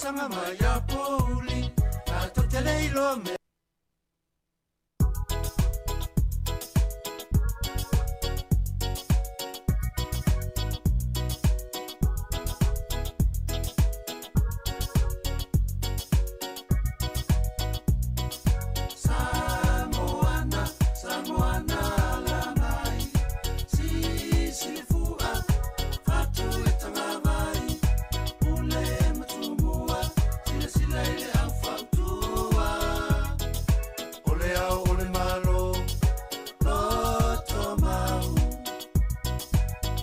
saga mai ia pouli tatou te le iloa mea. Samoana, Samoana ala mai, sisi le fua, fatu le tagavai, pule ma tumua, silasila i le au fautua. O le ao o le Malo, loto mau,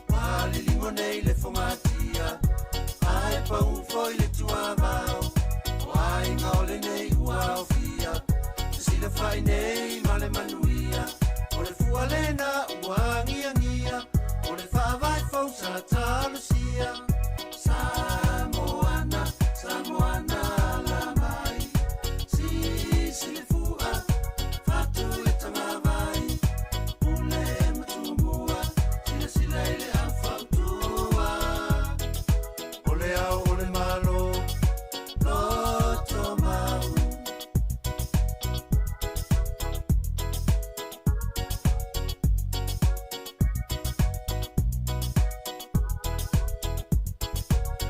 ua liligo nei le fogatia, ae pau foi le tuavao. O aiga o lenei ua aofia, fesilafai nei ma le manuia. O le fua lena ua agiagia, o le faavae fou sa talosia. Samoana, Samoana ala mai, sisi le fua, fatu le tagavai, pule ma tumua, silasila i le au fautua. O le ao o le Malo, loto mau.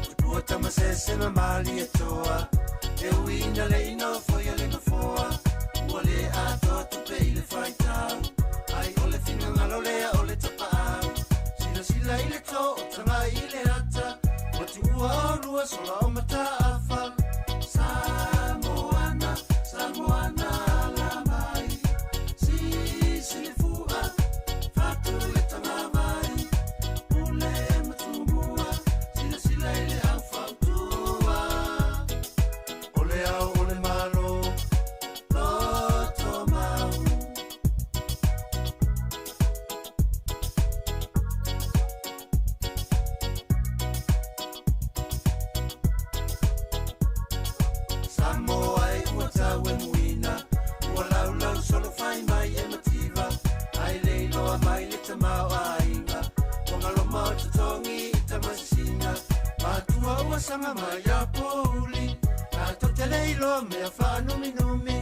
Tupua tama sese ma Malietoa, e ui ina le i nofoia le nofoa, ua le atoa tupe i le faitau, ai o le finagalo lea o le tapaau. Silasila i le to o taga i le ata, ua tuua oulua sola o Mataafa. Samoana, Samoana ala mai, sisi le fua, fatu le tagavai, pule ma tumua, silasila i le au fautua. O le ao o le Malo, loto mau. Samoa e ua tau e muina, ua laulau solo fai mai e mativa, ae le iloa mai le tamaoaiga, ua galoma o totogi i tamasisina, matua ua saga mai ia pouli, tatou te le iloa mea faanuminumi.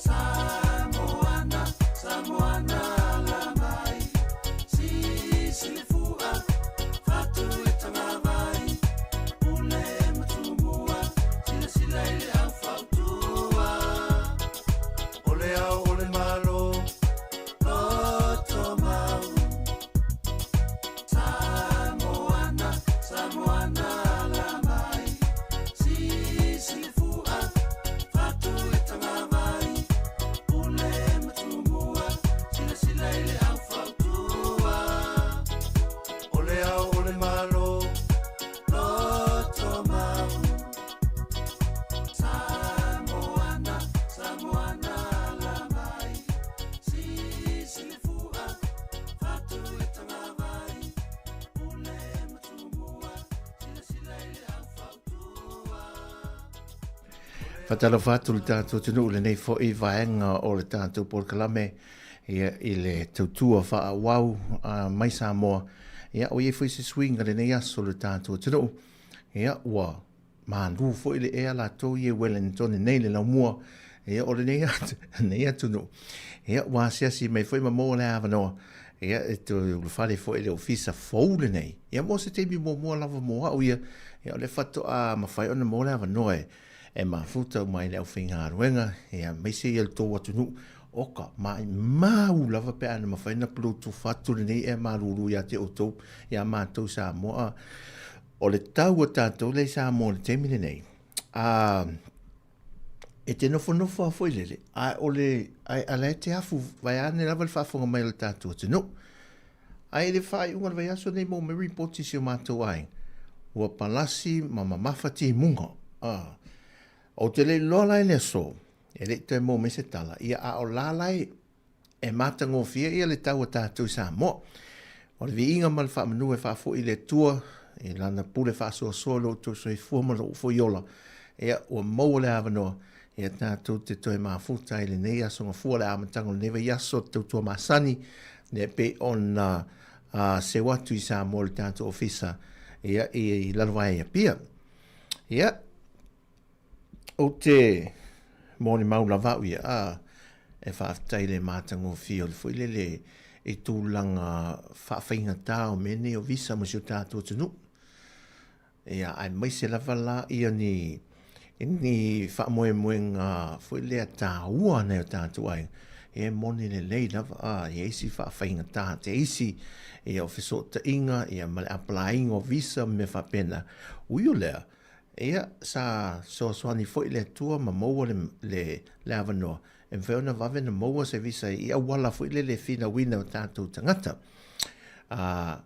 Samoana, Samoana ala mai, sisi le fua, fatu le tagavai, pule ma tumua, silasila i le au fautua. O le ao o le Malo, loto mau. Samoana, Samoana ala mai, sisi le fua, fatu le tagavai, pule ma tumua, silasila i le au fautua. O le ao o le Malo, loto mau. Samoana, Samoana ala mai, sisi le fua, fatu le tagavai, pule ma tumua, silasila i le au fautua. Faatalofa atu le tatou atunuu i lenei foi vaega o le tatou polokalame ia, i le tautua faaauau a mai Samoa. Ia, ua i ai foi se suiga lenei aso le tatou atunuu. Ia, ua malu foi le ea latou ia i Wellington nei le laumua ia, o lenei, lenei atunuu. Ia, ua asiasi mai foi ma maua le avanoa ia, e toe ulufale foi i le ofisa fou lenei. Ia, mo se taimi muamua lava mo au ia, ia, o le faatoa mafai ona maua le avanoa e e mafuta uma ai le aufaigaluega, ia, aemaise ia le tou atunuu, oka, maimau lava pe a na mafai ona bluetooth atu lenei ea malulu ia te outou, ia matou Samoa. O le tau o tatou lea i Samoa i le taimi lenei, a, e te nofonofo lava foi lele, a o le, a, a la e te afu vaeane lava le faafofoga mai o le tatou atunuu. Ae i le faaiuga o le vaiaso nei maua mai ripoti i si o matou aiga, ua palasi ma mamafa timuga. A, ou te le iloa la i le aso, e le i toe maua mai se tala, ia a o la la e, e matagofie ia le tau a tatou i Samoa. O le viiga ma le faamanu e faafoi i le Atua, i Lana pule faasoasoa i lo outou soifua ma lou foi ola, ia ua maua le avanoa Ia tatou te toe mafuta ai lenei aso gafua le amataga o lenei vaiaso te tautua masani e pei ona seu atu i Samoa le tatou ofisa ia i Lalovaea i Apia. Ia. Ou te molimau lava au ia, a, e faafetai i le matagofie o le foi lele i tulaga faafaigata o mea nei o visa mo si o tatou atunuu. Ia, aemaise lava la ia ni, ni faamoemoega foi lea taua a nai o tatou aiga, ia e moni lelei lava, a, i ai isi faafaigata te isi, ia o fesootaiga, ia ma le apalaiga o visa ma mea faapena. Ui o lea, Ia, sa fesoasoani foi le Atua ma maua le, le, le avanoa e mafai ona vave ona maua se visa i auala foi lele e finauina o tatou tagata. A,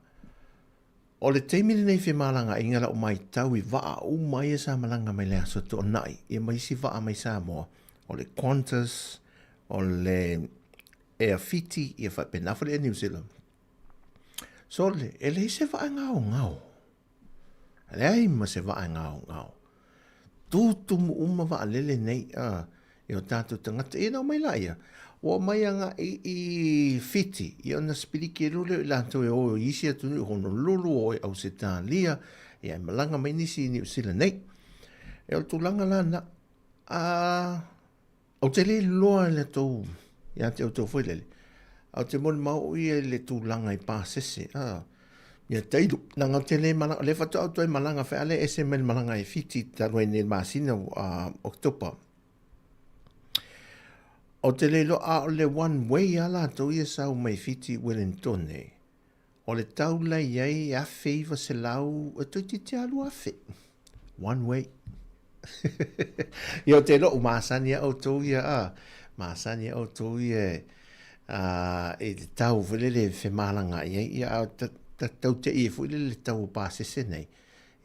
o le taimi lenei femalagaaiga lau maitau i vaa uma ia sa malaga mai le Aso Toonai, ia ma isi vaa mai Samoa, o le Qantas, o le Air Fiti, ia faapena foi le Air New Zealand. Sole, e leai se vaa e gaogao. Leai ma se vaa e gaogao. Tutumu uma vaalele nei a i o tatou tagata. Ia na omai laia, ua omai agai i Fiti, ia ona sipiliki ai loa lea o i latou e o i isi atunuu i Honolulu, o i Ausetalia, ia e malaga mai nisi i Niu Sila nei. E o le tulaga la lena. A Ou te le iloa i le tou, ia te outou foi lele, ae ou te molimau ia i le tulaga i pasese, a, ia tailo, leaga ou te le malaga, o lea faatoa ou toe malaga fai a lea ese mai le malaga i Fiti talu ai nei i le masina o Oketopa. Ou te le iloa, a o le one way a latou ia sau mai Fiti i Wellingtone, O le tau la i ai e 1900, e toeitiiti lava 2000. One way. Ia o te iloa ua masani lava outou ia, a, masani lava outou ia a, i le tau foi lele e femalagaai ai, ia a ta, ta tau te i foi lele le tau o pasese nei.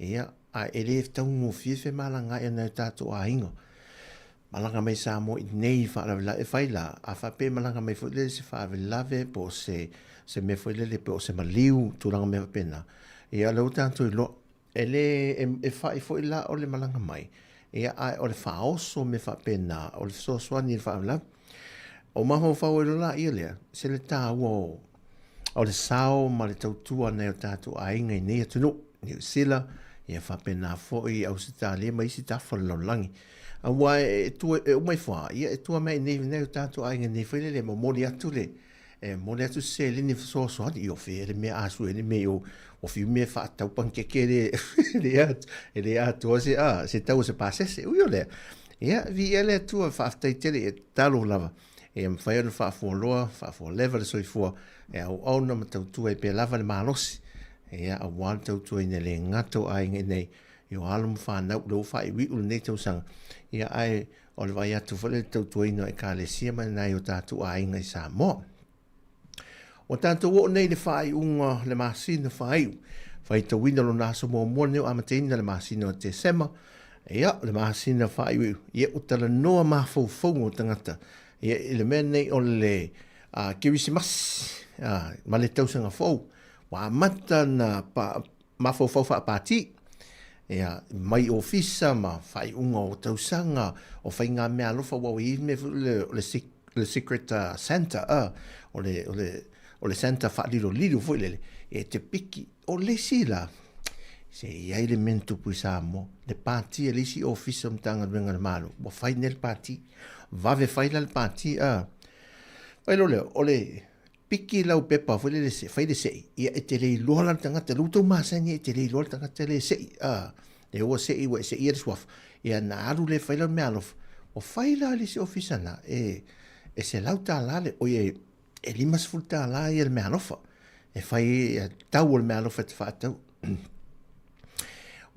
Ia, a e le taugofie femalagaai a nai o tatou aiga. Malaga mai Samoa i nei faalavelave e fai la, a faapea e malaga mai foi lele se faalavelave po o se, se mea foi lele po o se maliu, tulaga mea faapena, ia o lea ua tatou iloa, e le, e, e fai foi la o le malaga mai, ia ae o le faaoso mea faapena, o le fesoasoani i le faalavelave. O mafaufau ai loa laia lea, se le taua o, o le sao ma le tautua a nai o tatou aiga i nei atunuu, Niu Sila, ia faapena foi Ausetalia ma isi tafa o le lalolagi. Aua e, tua, e uma ifo lava, ia e tua mai i nei nai o tatou aiga nei foi lele e momoli atu le, e momoli atu se seleni e fesoasoani, io fea le mea a sue le mea io, o fiu mea faatau panikeke le, le, e le atoa se, a, se tau o se pasese. Ui o lea, ia, viia le Atua, faafetai tele, e tatalo lava, e mafai ona faafualoa, faafualeva le soifua, e auauna ma tautua ai pea lava le malosi, ia, aua le tautuaina e le gata o aiga i nei, i o alo ma fanau, lea ua faaiuiu lenei tausaga, ia, ae o le vaai atu foi lea i le tautuaina o Ekalesia ma nai o tatou aiga i Samoa. Ua tatou oo nei i le faaiuga o le masina faaiu, faitauina lona aso muamua lenei o amataina le masina o Tesema, ia, le masina faaiuiu, ia, ua talanoa mafaufauga o tagata, ia, i le mea nei o le Kerisimasi, ma le tausaga fou, ua amata na pa, mafaufau faapati, ia, mai ofisa ma faaiuga o tausaga, o faigameaalofa, aua ua i ai le mea foi lele o le le secret Santa, o le, o le, o le Santa faalilolilo foi lele, e te piki. O le isi la, se i ai le mea na tupu i Samoa, le pati a le isi ofisa o Matagaluega a le Malo, ua fai nei le pati, vave fai la le pati, fai loa lea, o le piki lau pepa foi lele, fai le sei, ia e te le iloa la le tagata, lea ua tou masani e te le iloa le tagata lea e sei, lea ua sei, ua e seia le suafa, ia na alu lea e fai lau meaalofa, ua fai la le isi ofisa na, e, e $100 le, oi e, e $50 ia le meaalofa, e fai e tau o le meaalofa e te faatau.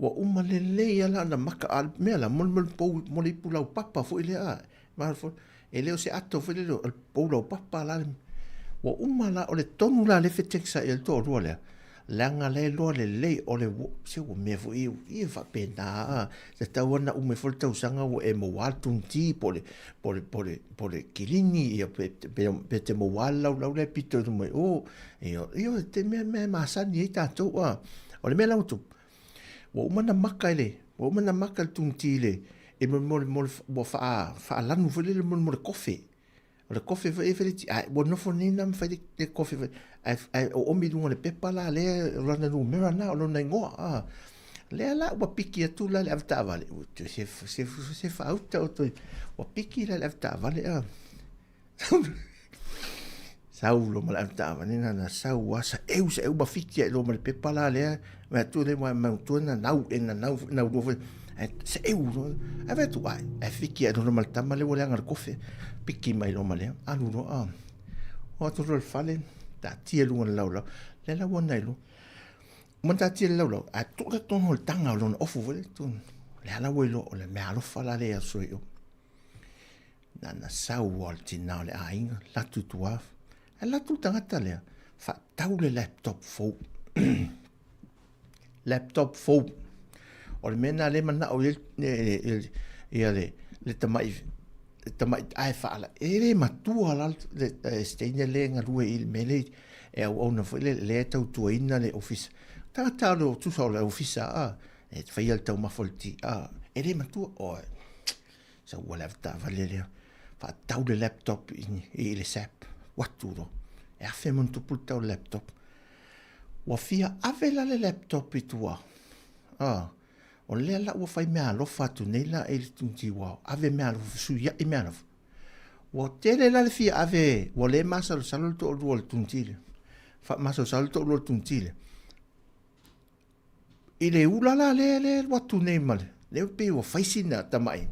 Ua uma lelei lava la ona maka, a o le mea la, mo le, mo le pou, mo le ipu laupapa foi lea, E le o se ato foi lele, o le pou laupapa la. Ua uma la, o le tonu la le fetex ai le toalua lea. Leaga la e loa lelei, o le, se ua mea foi e faapena, se tau ana uma ifo le tausaga ua e maua le tuniti po le, po le, po le, po le kilini, ia, pe, pe, pe te maua le laulau lea pito i luma i o, ia, ia, te mea mea e masani ai tatou, a. O le mea la ua tupu, Ua uma na maka i le, ua uma na maka le tuniti i le, i mo, mo, mo, ua faa, faalanu foi lele mo, mo le kofe. O le kofe foi e fai le ti, ae ua nofo nei na ma fai le, le kofe foi, ae, ae oomi i luga o le pepa la lea, o lana numera na, o lona igoa, a. Lea la ua piki atu la le avetaavale, se, se, se faauta o toe, ua piki la le avetaavale a. Sau lo ma le avetaavale na na sau a sa eu sa eu ma fiti ai lo ma le pepa la lea, ma atu le ma ma tu na nau e na nau nau lo foi. Sa eu lo. Ai vai tu ai, ai fiti ai lo ma le tama le ua leaga le kofe. Piki mai lo ma lea, alu lo a. O atu lo le fale, taatia luga le laulau. Le la ua nai lo. Uma taatia le laulau, a tuu la tonu o le taga o lona ofu foi le tonu. Le ala ua iloa o le mea alofa la le aso i o. Na na sau o le tina o le aiga, latu tua. A latu le tagata lea, faatau le laptop fou. Laptop fou. O le mea na le manao i ia le le tamai le tamai ae faala e le matua la le Steiner le galue i le mea le e auauna foi le lea e tautuaina le ofisa. Tagata o le tusa o le ofisa a, e faia le taumafa o le ti a, e le matua oe. Sa ua le avetaavale lea. Faatau le laptop i, i le SAP. Watu ro. E afe mo tupu le tau laptop. Ua fia ave la le laptop i tua. Ah, o lea la ua fai mea alofa atu nei la e le tunti ua ave mea alofa, fesuiai mea alofa. Ua tele la le fia ave, ua le masalosalo le toalua o le Tuntile. Fa masalosalo le toalua o le Tuntile. I le ula la le le alu atu nei ma le, le pei ua fai sina tamai.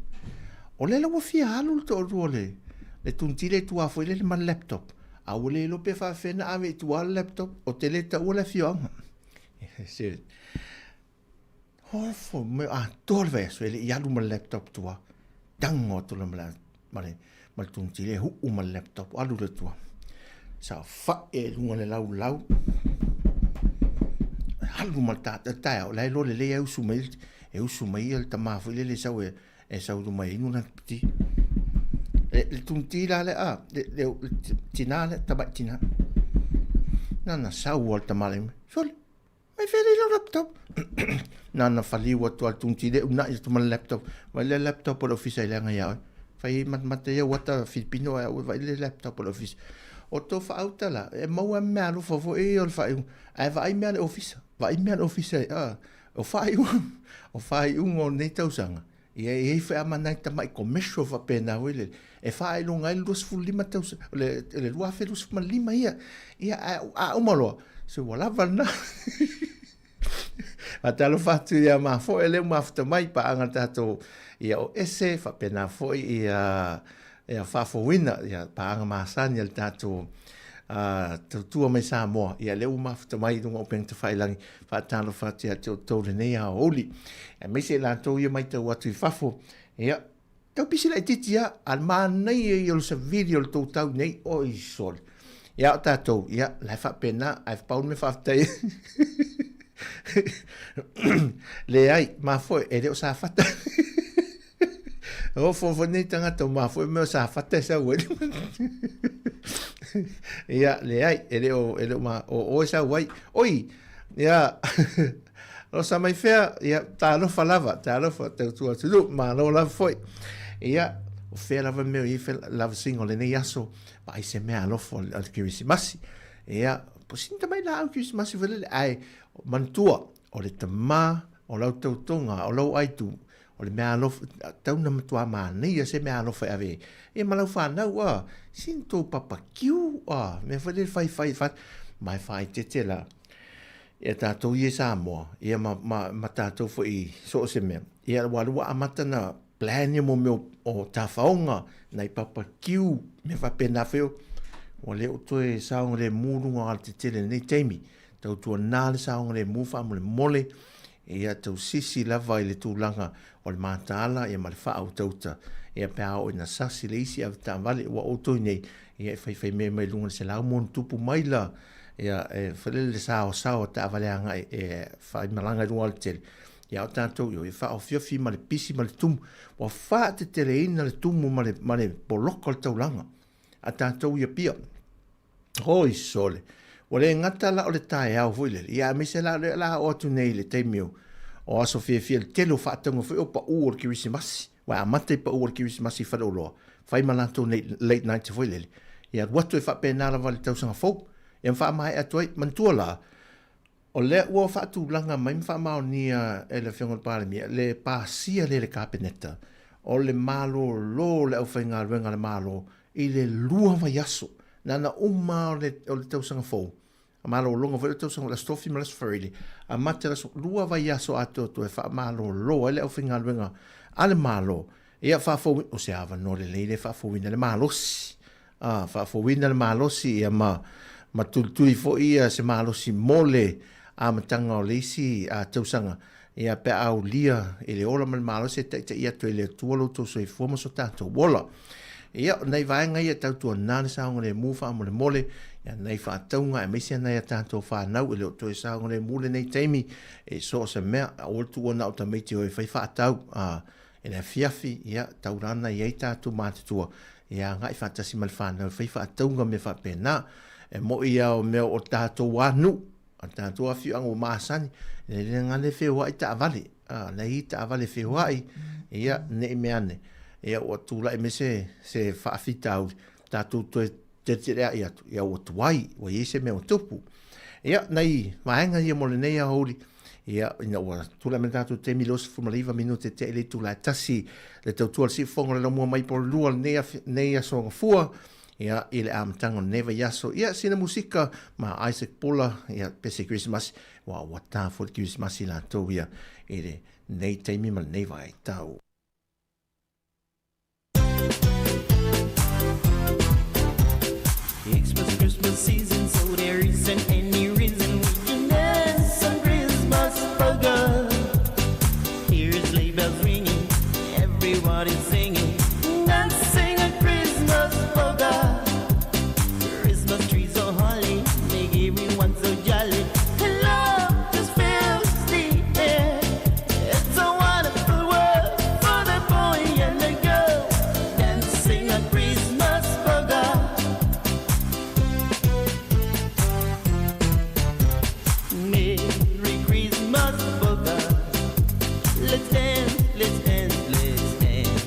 O lea la ua fia alu le toalua o le, le Tuntile i tua foi lele ma le laptop. A ua le iloa pe faapefea ona ave i tua le laptop, o te le taua le afioaga. Se, Ofo me atoa le vaiaso e le i alu ma le laptop tua. Tango atu la ma le, ma le, ma le tungutile huu ma le laptop alu le tua. Sa fae i luga le laulau. Alu ma le tata taeao, la e loa lelei e usu mai, e usu mai ia le tama foi lele e sau e, e sau luma e inu lana ti. Le, le tungutile la le a, le, le, le tina le, tamai tina. Nana sau al tama le, sole, Mai fea lei lau laptop. Nana whaliu atu al tungti le unai atu ma le laptop. Vai le laptop o le ofisa i leanga ia oe. Whai matamata ia wata Filipino ai au vai le laptop o le ofisa. O tō whaauta la, e maua mea alofa foi o le whaiunga. Ae vaai mea le ofisa. Vaai mea le ofisa i, a, o whaiunga, o whaiunga o nei tausaga. Ia e i foi a ma nai tamai commercial faapena foi lele. E faailoga ai le 25 tausaga, le, le 2025 ia. Ia, a, a uma loa, se ua lava lena. Faatalofa atu ia mafoe lea ua mafuta mai paaga le tatou ia o ese faapena foi ia ia faafouina ia paaga masani a le tatou tautua mai Samoa ia lea ua mafuta mai i luga o upega tafailagi faatalofa atu ia te outou lenei aoauli aemaise i latou ia matau atu i fafo ia Tau pisi laitiiti lava, a le manaia ia o le savili o le tou tau nei, oi sole. Ia o tatou, ia, la e faapena, ae pau le mea faafetai. Leai, mafoe, e le o Safata. O fo fo nei tagata o mafoe mea o Safata e sau ai. Ia, leai, e le o, e le o ma, o oe sau ai. Oi, ia, Rosa mai fea, ia, talofa lava, talofa, tautua atunuu, malo lava foi. Ia, o fea lava mea o i fe lava singa o lenei aso, vaai se mea alofa o le Kerisimasi. Ia, po sina tamai laau Kerisimasi foi lele, ae manatua, o le tamā, o lau tautoga, o lau aitu, o le mea alofa, tau na matua manaia se mea alofa e ave ai. Ia ma lau whanau, a, sina tō papakiu, a, mea foi lele whai whai, whai, mai whaitete la. Ia tātou ia i Samoa, ia ma, ma, ma tātou foi i so o se mea. Ia ua lua amata na plan ia mo mea o, o tāwhaonga, nai papa kiu, me whapena wheo, ua le o toe saonga le mū runga ala te tele nei taimi. Tau tua nā le saonga le mū wha mo le mole, ia tau sisi lava i le tūlanga o le mātāla, ia ma le wha au tauta. Ia pea o ina sasi le isi au tāwale, ua o toi nei, ia e whai whai me mai lunga le se lau mōnu tupu mai la, Ia, e whalele le saosao a taavale agai e whaimalaga i runga o le tele. Ia o tātou, io, e whaofiofi ma le pisi ma le tumu. Ua whaateteleina le tumu ma le, ma le poloka o le taulaga. A tātou ia pia. Oi sole. Ua le gata la o le taeao foi lele. Ia, aemaise la o la o atu nei i le taimi o, o aso fiafia le tele o faatauga foi o paʻū o le Kerisimasi. Ua amata i paʻū o le Kerisimasi i Faleoloa. Fai ma latou nei late night foi lele. Ia alu atu e faapena lava le tausaga fou. Ia ma faamaea atu ai, manatua la, O lea ua faatulaga mai ma faamaonia e le Afioga i le Palemia le pasia lea e le Kapeneta o le malolo o le aufaigaluega a le Malo i le 2 vaiaso, na ona uma lava o le tausaga fou, malologa foi le tausaga o le Aso Tofi ma le Aso Faraile, amata i le aso, 2 vaiaso atoatoa e faamalolo ai le aufaigaluega a le Malo. Ia faafouina, o se avanoa lelei lea e faafouina ai le malosi, a, faafouina le malosi ia ma, ma tulituli foi ia se malosi mo le amataga o le isi a, tausaga, ia pe a aulia i le ola ma le malosi e taitai atu ai le Atua lo outou soifua ma so tatou ola. Ia, o nai vaega ia tautuana le saogalemu faamolemole, ia nai faatauga aemaise nai a tatou fanau e le o toe saogalemu lenei taimi e so o se mea, aua le tuua na o tamaiti o e fai faatau, a, I le afiafi, ia, tau rana i ai tatou matutua, ia agai faatasi ma le fanau e fai faatauga mea faapena. E mo'i lava o mea o tatou a nuu, a tatou afioaga ua masani, e le gane e feoai taavale, a, na i taavale feoai, ia, ne i mea ane, ia, ua tulai mai se, se faafitauli, tatou toe teleteleai atu, ia ua tuai, ua i ai se mea ua tupu. Ia, nai vaega ia mo lenei aoauli, ia, ina ua tulai mai le tatou taimi 29 minute tea i le itula e 1, le tautua le siufofoga o le laumua mai po o le 2 lenei, nei aso gafua, ia, i le amataga o lenei vaiaso. Ia, sina musika ma Isaac Pola, ia, pese Kerisimasi, ua ua tā foi le Kerisimasi latou ia i lenei taimi ma lenei vaitau. Xmas, Christmas season, so there isn't any reason we can dance on Christmas polka. Here's sleigh bells ringing, everybody's singing, dancing a Christmas polka. Christmas trees so holly, make everyone so jolly. And love just fills the air. It's a wonderful world for the boy and the girl, dancing a Christmas polka. Merry Christmas, polka. Let's dance, let's dance, let's dance.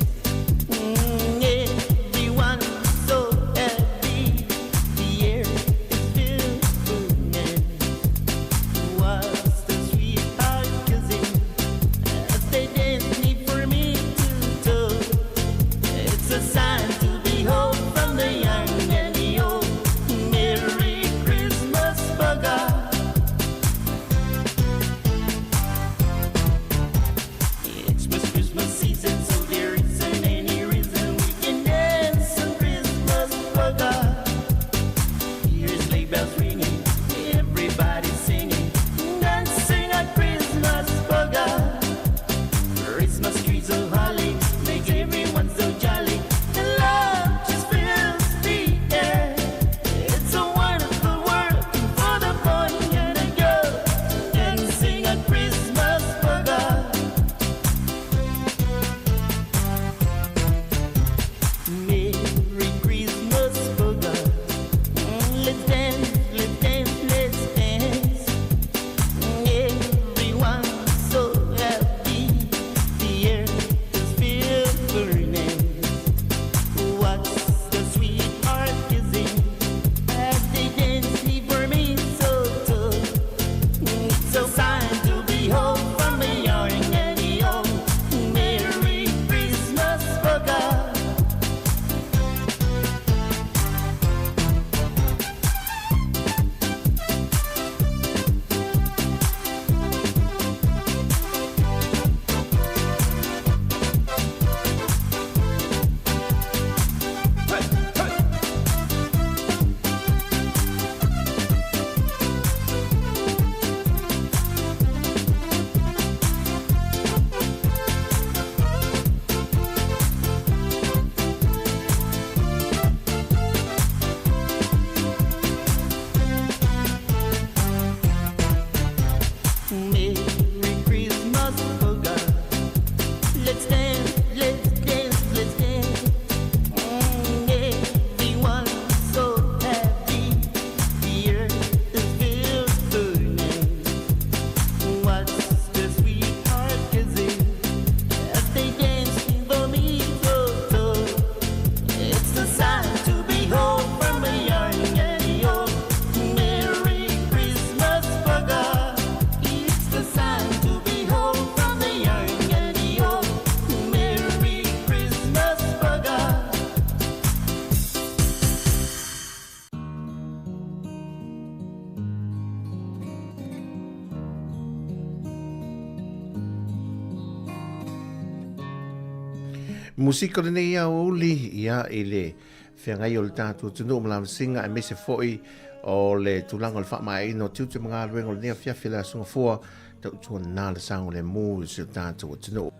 Musika o lenei aoauli, ia, i le feagai o le tatou atunuu ma lavasiga aemaise foi o le tulaga o le faamaeaina o tiute ma galuega o lenei afiafi le Aso Gafua, tautuana le saogalemu i si o tatou atunuu.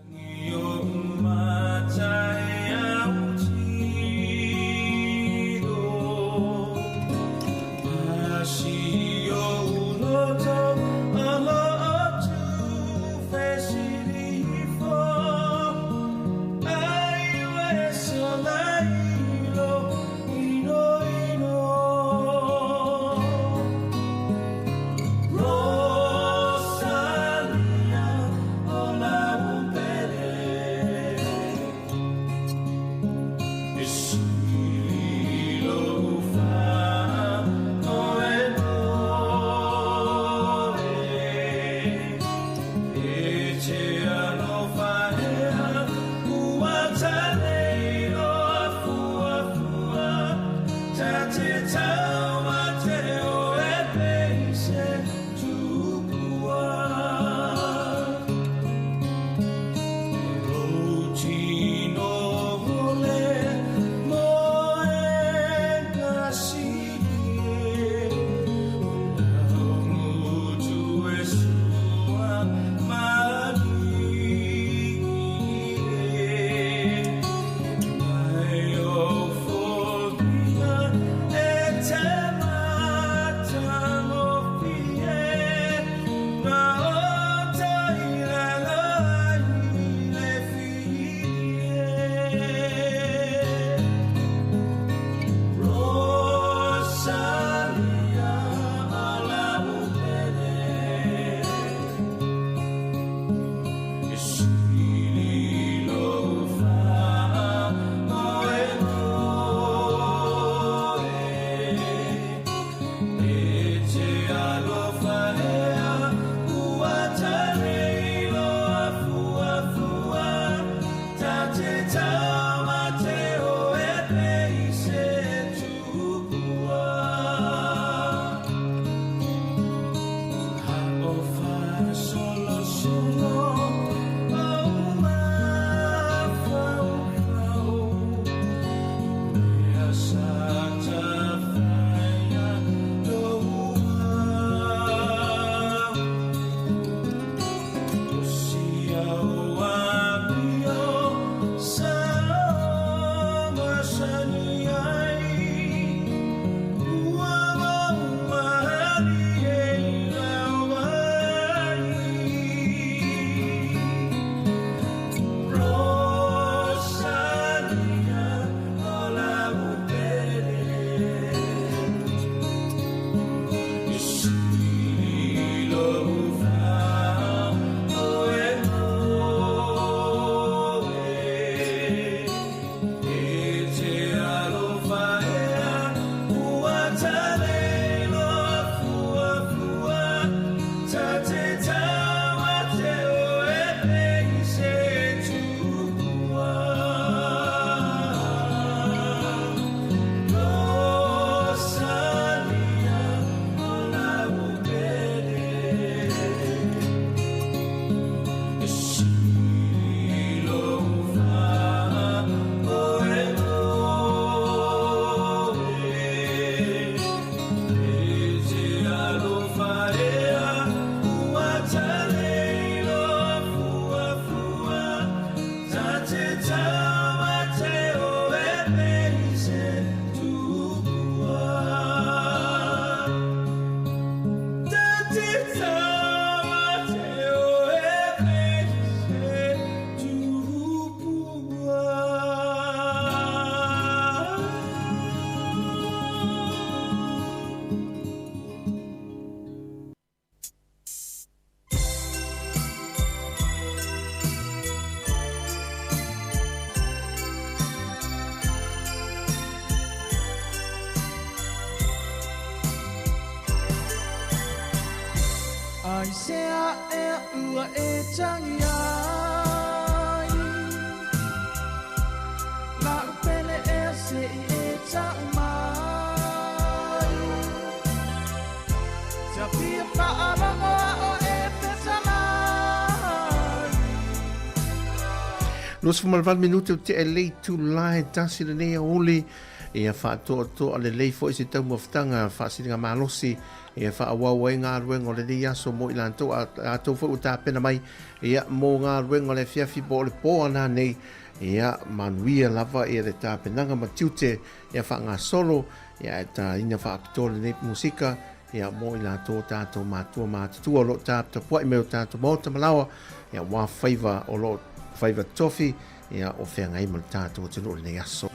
28 minute o tea le itula e tasi lenei aoauli, ia faatoatoa lelei foi se taumafataga faasiliga malosi ia faaauau ai galuega o lenei aso mo i latou, a latou foi ua tapena mai ia mo galuega o le afiafi po o le po a nanei. Ia manuia lava ia le tapenaga ma tiute ia faagasolo, ia ae taina faapitoa lenei musika ia mo i latou o tatou matua matutua o lo o taputapuai mai o tatou maota ma laoa, ia aua faiva o lo o faiva tofi ia o feagai ma le tatou atunuu i lenei aso.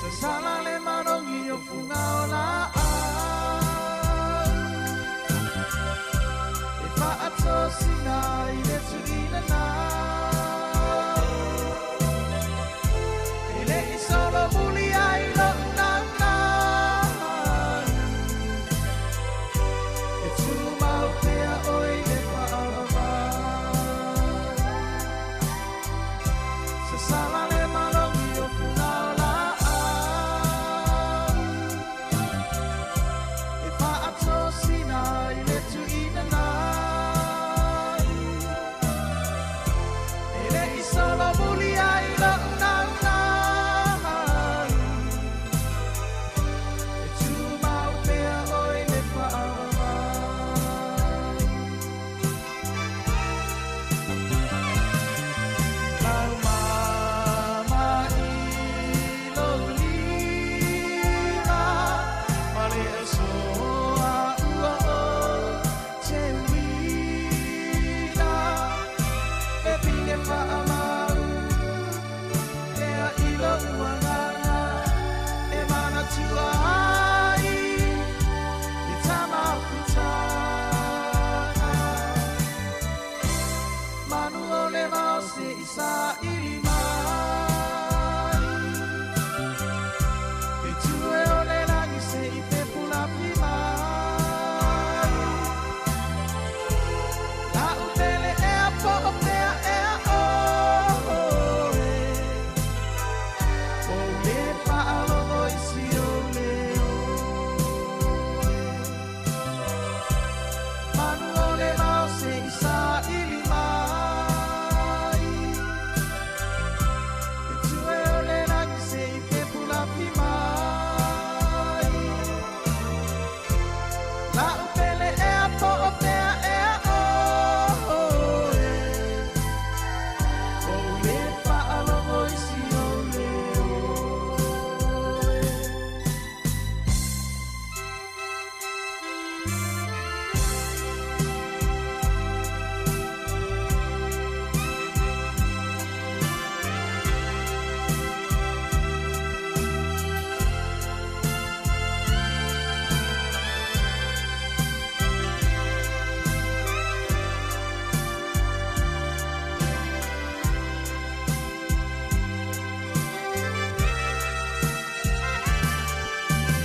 Sasala le malogi o fuga o laau E faatosina i le tuuina nau E le i solomuli ai lou naunau E tumau pea ʻoe i le faavavau Sasala le malogi o fuga o laau E faatosina i le tuuina nau E le i solomuli ai lou naunau E tumau pea ʻoe i le faavavau Lau mama i lou lima ma le aso a ua ou te uila E pine faamau pea i lou agaga E manatua ai le tamafutaga Manu o le vao se i saili mai E tue o le lagi se i pepulafi mai La'u pele ea po o fea ea ʻoe Ua ou lē faalogo i si ou leo Manu o le vao se i saili mai E tue o le lagi se i pepulafi mai La'u pele ea po o fea ea ʻoe Ua ou lē faalogo i si ou leo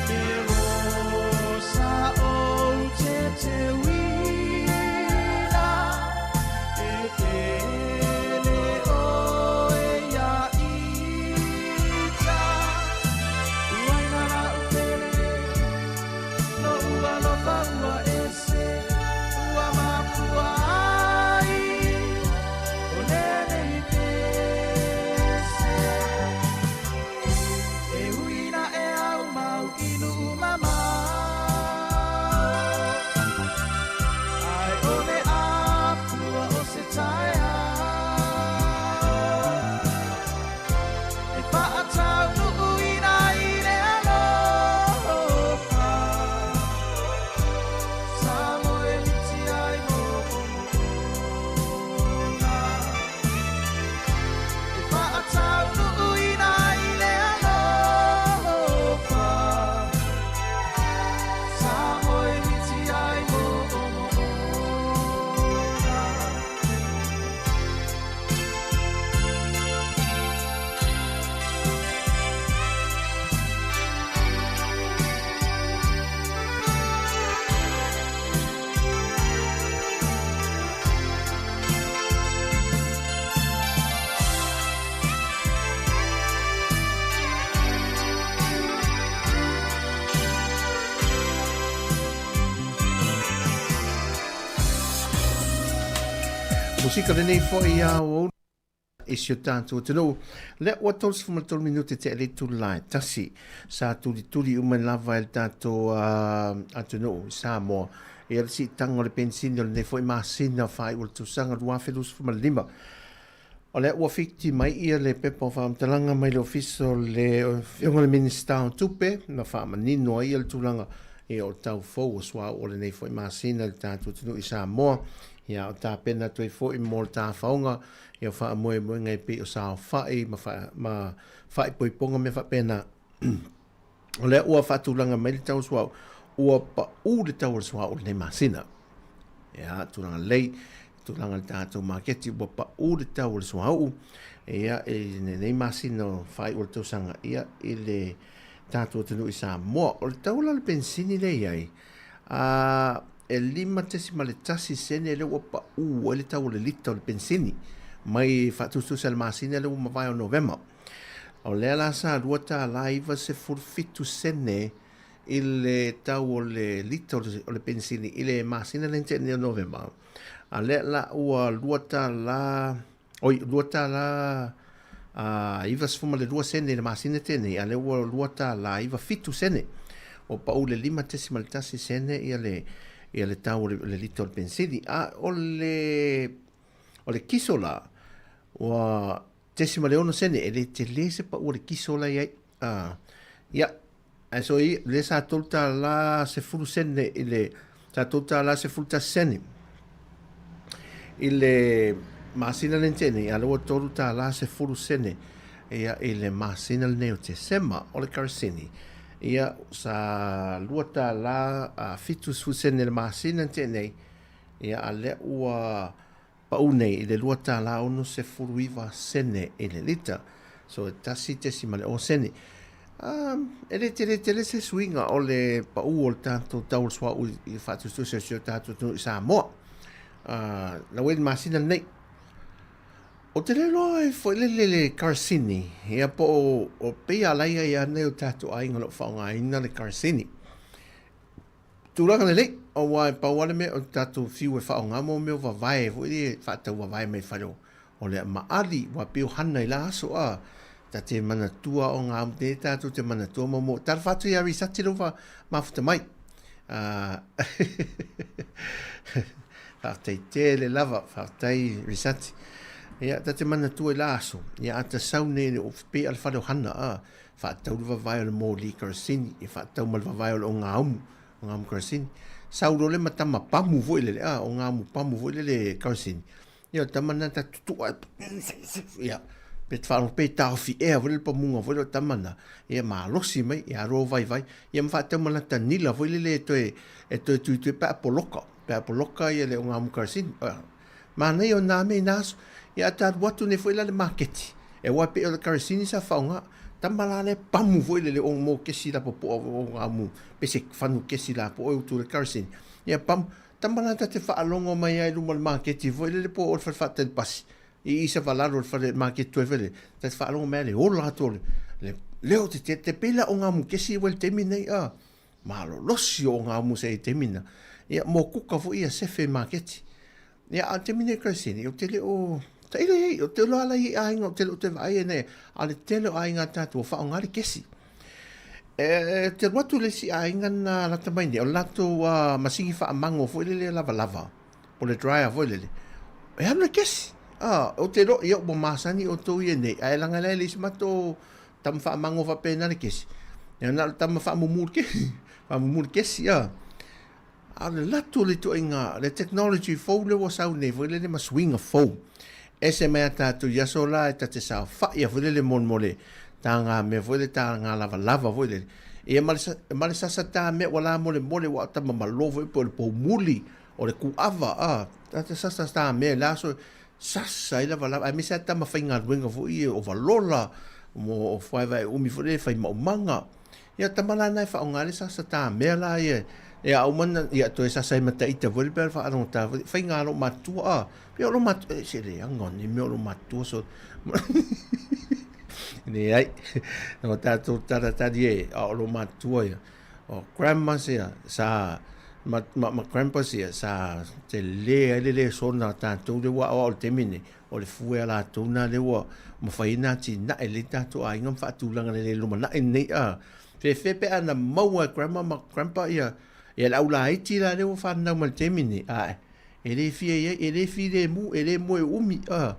E rosa ou te te uila E pele ʻoe iā ita Uaina la'u pele Lo'u alofa ua ese Ua mafua ai O lenei pese E ui naʻe au mau i nuu mamao Ai o le afua o se taeao E faataunuuina i le alofa Sa moe miti ai moomooga E faataunuuina i le alofa Sa moe miti ai moomooga. Musika lenei foi a o. I si o tātou atunuu. Lea ua 33 minute te le itula e 1. Sa tulituli uma lava e le tātou atunuu i Samoa ia le siitaga o le penisini o lenei foi masina faaiu o le tausaga 2025. O lea ua fiti mai ia le pepa o faamatalaga mai le Ofisa o le Afioga i le Minisita o Tupe na faamanino ai ia le tulaga ia o tau fou o suauu o lenei foi masina i le tātou atunuu i Samoa. Ia o tapena atu ai foi mo le tafaoga ia faamoemoega e pei o saofai ma, fa, ma faaipoipoga mea faapena. O lea ua faatulaga mai le tau o suauu, ua paʻu le tau o le suauu lenei masina. Ia, tulaga lelei, tulaga le tatou maketi, ua paʻu le tau o le suauu, ia, i lenei masina o faaiu o le tausaga, ia, i le tatou atunuu i Samoa. O le tau la o le penisini lea e i ai, a, e 5.1 sene lea ua paʻu ai le tau o le lita o le penisini mai faatusatusa i le masina lea ua mavae o Novema. O lea la sa $2.97 i le tau o le lita o le penisini i le masina lea na tea nei o Novema. A lea la ua $2, oi, $2.92 sene i le masina tea nei, a lea ua $2.97 sene. Ua pau le 5.1 sene ia le, ia le tau o le lita o le penisini. A o le, o le kiso la, ua 0.6 sene, e le tele se pau o le kiso la i ai. Ia, ae so i, le sa $3.10 sene i le, sa $3.11 sene i le masina le nei, a le ua $3.10 sene ia i le masina lenei o Tesema o le kerosene. Ia, sa $2.70 sene i le masina nei, ia a lea ua pau nei i le $2.69 i le lita. So e 1.0 sene. E le tele tele se suiga o le pau o le tatou tau o le suauu i faatusatusa i si o tatou atunuu i Samoa. Lau e le masina lenei. O te le loa e foi le le kerosene, ia po o pei a lai ai a nei o tatou aiga o lo o faaaogaina le kerosene. Tulaga lelei, aua e pau lava le mea o le tatou fiu e faaaoga mo mea o vavae foi lea e faatau vavae mai fale o le maali, aua pei o hana i la aso a, ta te manatua o ngā te tatou te manatua mo mo talofa atu ia Risati lou fa mafuta mai. Faafetai tele lava, faafetai Risati. Ia, ta te manatua i la aso, ia a ta sau nei le pei a le fale o hana a, faatau le vavae o le moli kerosene, e faatau ma le vavae o le ogaumu, ogaumu kerosene. Sau loa le ma tama pamu foi lele, a, ogaumu pamu foi lele kerosene. Ia, o tama na ta tutua, ia, pe te whaango pe taofi ea foi le pamunga foi le o tama na, ia malosi mai, ia ro vai vai, ia ma faatau ma lata nila foi lele e toe, e toe tui tui pe a poloka, pe a poloka ia le ogaumu kerosene. Manaia o nā mea i nā aso. Ia a ta alu atu nei foi la le maketi. E aua pei o le kerosene sa faaaoga. Tama la lea pamu foi lele o mo kesi la popoa o ngā mu pe se fanu kesi la po o utu le kerosene. Ia pamu. Tama la ta te whaalongo mai ai luma le maketi foi lele po o le whale whaatali pasi. I isa walalo le whale maketi toi foi lele. Ta te whaalongo mai le ola atu o le, le leo te te, te pela o ngā mu kesi i le taimi nei a. Malolosi o ngā mu se i taimi na. Ia mo kuka foi ia sefe maketi. Ia, a te mine kerosene, o te le o, tailo i, o te loa la i aiga, o te le o te vaai e nei, a le tele o aiga tātou, o whaonga le kesi. E, te alu atu le isi aiga na lata mai nei, o le latou masingi whaamango foi lele lava lava, o le dryer foi lele, e alu le kesi. Ah, o te lo, ia ua masani o tou ia nei, ae langa lea le isi matou tama whaamango whapena le kesi. Ia na le tama whaamumu le kesi, whaamumu le kesi, ah. A o le latou o le ituaiga, le technology fou lea ua sau nei foi lele ma suiga fou. Ese mai a tatou i aso la e ta te saofaia foi lele molemole ta ngā mea foi lele ta ngā lavalava foi lele. Ia ma le, ma le sasa ta mea ua la molemole ua o tama malo foi po o le poumuli o le kuava a ta te sasa ta mea i la aso sasa ai lavalava aemaise a tama faigaluega foi ia o valola mo o fuaevae umi foi lele fai maumaga. Ia tama la na e whaonga le sasa tā mea la ia. Ia au mana, ia toe sasa e mata ita foi le pea whaarongo tā foi. Whai ngā ro matua a. Pea o ro matua, e se le anga ni mea o ro matua so. Ne ai, o tātou taratari e, a o ro matua ia. O grandma se ia, sa Ma, ma, ma grandpas ia, sa tele ai le lesona a tatou lea ua aoao i le taimi lenei, o le fue a latou na lea ua mafai ai ona atinae lelei tatou aiga ma faatulaga lelei i le lumanai lenei a. Fefe pe ana maua e grandma ma grandpa ia, ia le au laiti la lea ua fanau mai i le taimi lenei, ae e le fia i ai, e le filemu, e le moe umi, a,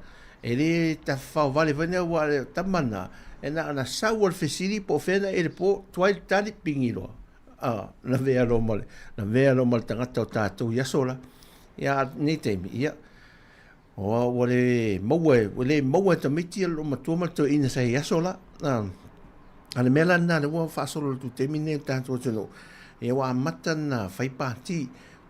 e le tafafao vale foi lea aua o tama na, e na ona sau lava o le fesili po o fea na i le po, tuai le tali, pigi loa. A, lavea loa ma le, lavea loa ma le tagata o tatou i aso la. Ia, a lenei taimi, ia, ua, ua le maua e, ua le maua e tamaiti ia le loomatua ma le toeaina sa i aso la. A, a le mea la lena lea ua faasolo atu i le taimi lenei o le tatou atunuu, ia ua amata ona fai pati,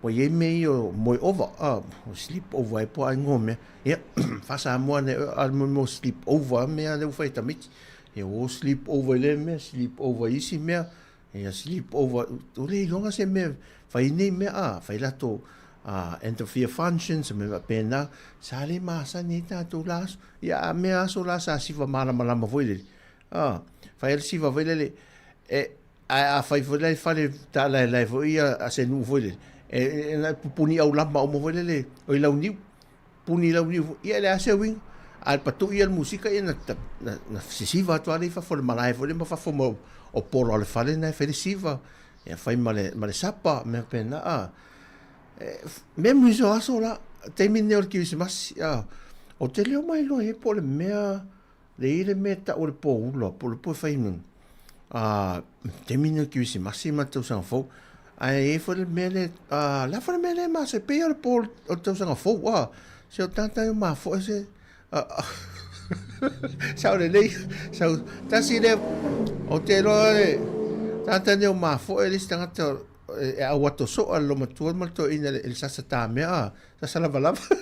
ua i ai mea ia o moe ova, a, o sleep over ai po o a igoa o mea. Ia, faa-Samoa nei, a mo sleep over mea lea ua fai e tamaiti. Ia, ua sleep over i lea mea, sleep over i isi mea, Ia sleep over, ua le iloga se mea fai nei mea a, fai latou end of year functions ma mea faapena, sa le masani ai tatou la aso. Ia a mea aso la sa siva malamalama foi lele, a, fai a le siva foi lele, e, ae a fai foi la i fale taalaelae foi ia a se nuu foi lele, e, e, e pupuni aulama uma foi lele, o i launiu. Puni launiu foi, ia e leai lava se uiga. A e patui ia le musika, ia na, na, na sisiva atu lava lea i fafo o le malae foi lea ma fafo ma o pola o le fale lena e fai le siva. Ia fai ma le, ma le sapa, mea faapena, a. E, memories o aso la, taimi lenei o le Kerisimasi, a. Ou te le o mailoa i ai po o le mea, Le i le mea tau o le pō ula, po o le po e fai nunu. A, taimi nei o le Kerisimasi ma le tausaga fou. Ae i ai foi le mea lea, a, le a foi le mea lea e mase, pei lava o le pō o le tausaga fou, a. Se o tagata e o mafoe se, a, sao lelei, sau, tasi lea, ou te iloa le tagata nei o mafoe le isi tagata e au ato soa le loomatua ma le toeaina i le sasa tamea, a, sasa lavalava.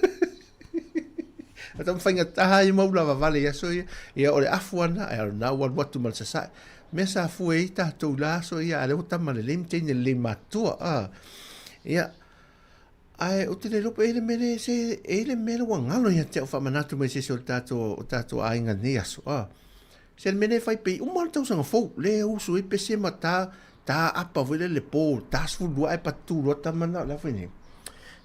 A taumafaiga ai mau lava vale i aso ia. Ia o le afu ana, e na ua alu atu ma le sasae. Mea sa fue ai tatou i la aso ia, a lea ua tama lelei ma teine lelei matutua. A. Ia, ae ou te le iloa pe e i ai le mea le, se e i ai le mea lea ua galo ia te au faamanatu mai se isi o le tatou, o tatou aiga i lenei aso. A. Se le mea lea e fai pei uma lava le tausaga fou, lea e usu ai pese ma ta, ta apa foi lea le po, ta 12 ae patu loa tama na, o le a foi nei.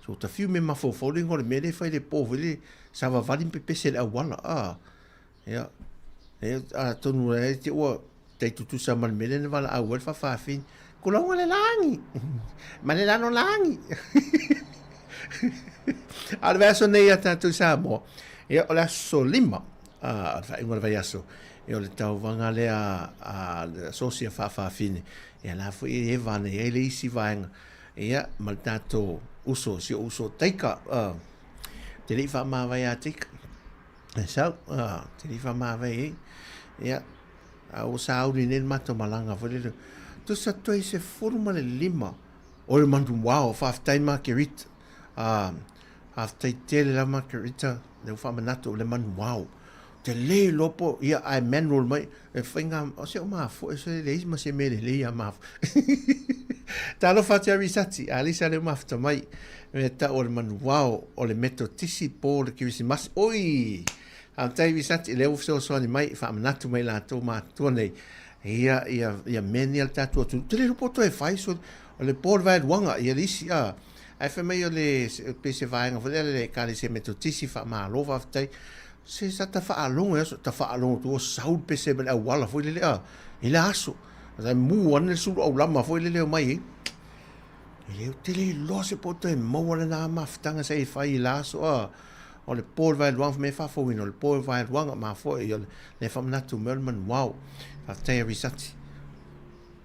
So ta fiu me mafaufau le igoa o le mea lea e fai le po foi lea, savavali ma pepese i le auala, a. Ia, e, atonu e te ua tai tutusa ma le mea lea na valaau ai le faafafine, Kulauga le lagi, ma le lalolagi. A o le vaiaso nei ia tatou i Samoa, ia o le aso 5, a, o le faaiuga o le vaiaso, ia o le tauvaga lea a le asosi a faafafine, ia la foi e eva nei ai le isi vaega, ia ma le tatou uso, si ou uso Taika, a, te le i faamavae ia Taika, e sau, a, te le i faamavae ai, ia, A ua sauni nei le matou malaga foi lele. Tusa toe 15 o le manuao. Faafetai Margarita. Ah, faafetai tele lava Margarita. Lea ua faamanatu o le manuao. Te le iloa po, ia, ae manual mai. E faiga, o se o mafoe, se leai ma se mea lelei ia mafoe. Talofa atu ia Risati, a Lisa lea ua mafuta mai. Mea tau o le manuao o le Metotisi po o le Kerisimasi. Oi! Faafetai Visati, lea ua fesoasoani mai, faamanatu mai latou matutua nei, ia, ia, ia mea nei a le tatou atunuu. Te le iloa po o toe fai, so, o le po o le vaeluaga, ia le isi, a. Ae fai mai o le, pei se vaega foi lea le Ekalesia Metotisi, faamalo, faafetai. Se sa ta faalogo i aso, ta faalogo atu ua sau le pese mai le auala foi lele, a, i le aso. Sa mu ane le sulu aulama foi lele omai ai. E le, te le iloa se po o toe maua lena mafutaga sa e fai i la aso, a. O le po o le vaeluaga, mea e faafouina, o le po o le vaeluaga, mafoe, ia le faamanatu mai o le manuao. Faafetai a Risati.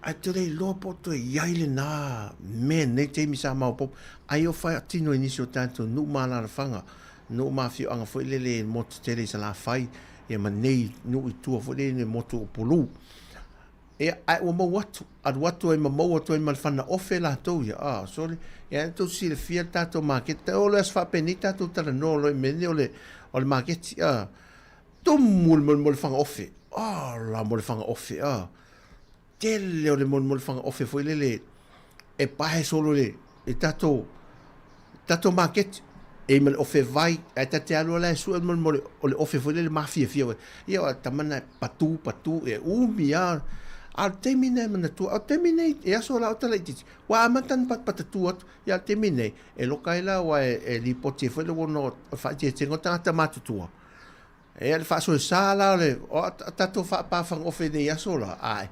Ae te le iloa po o toe i ai lena mea nei taimi sa maopoopo. Ai o faatino i nisi o tatou nuu ma alaalafaga, nuu ma afioaga foi lele i le motu tele i Salafai, ia ma nei nuu i tua foi lele i le motu o Upolu. Ia, ae ua maua atu, alu atu ai ma maua atu ai ma le fana ofe latou ia. Ah, sorry. Ia, e tou silafia le tatou maketi. O le aso faapenei tatou talanoa loa i mea nei o le, o le maketi. Ah, tumu le mo le fana ofe. Ah, la mo le fana ofe. Ah, tele o le mo le fana ofe foi lele e pae solo le, i tatou, tatou maketi. E ma le ofe vai, ae ta te alu ala e sue mo le, o le ofe foi lele mafiafia foi. Ia, o tama na patu, patu, e umi a. A o le taimi nei manatua, o le taimi nei e aso la o tala itiiti, ua amata ona patapata atu, ia le taimi nei, e loka ai la aua e lipoti ai foi le ona o le faaeteetega o tagata matutua. Ia le faasoesa la o le o a tatou faapafagaofe i nei aso la, ae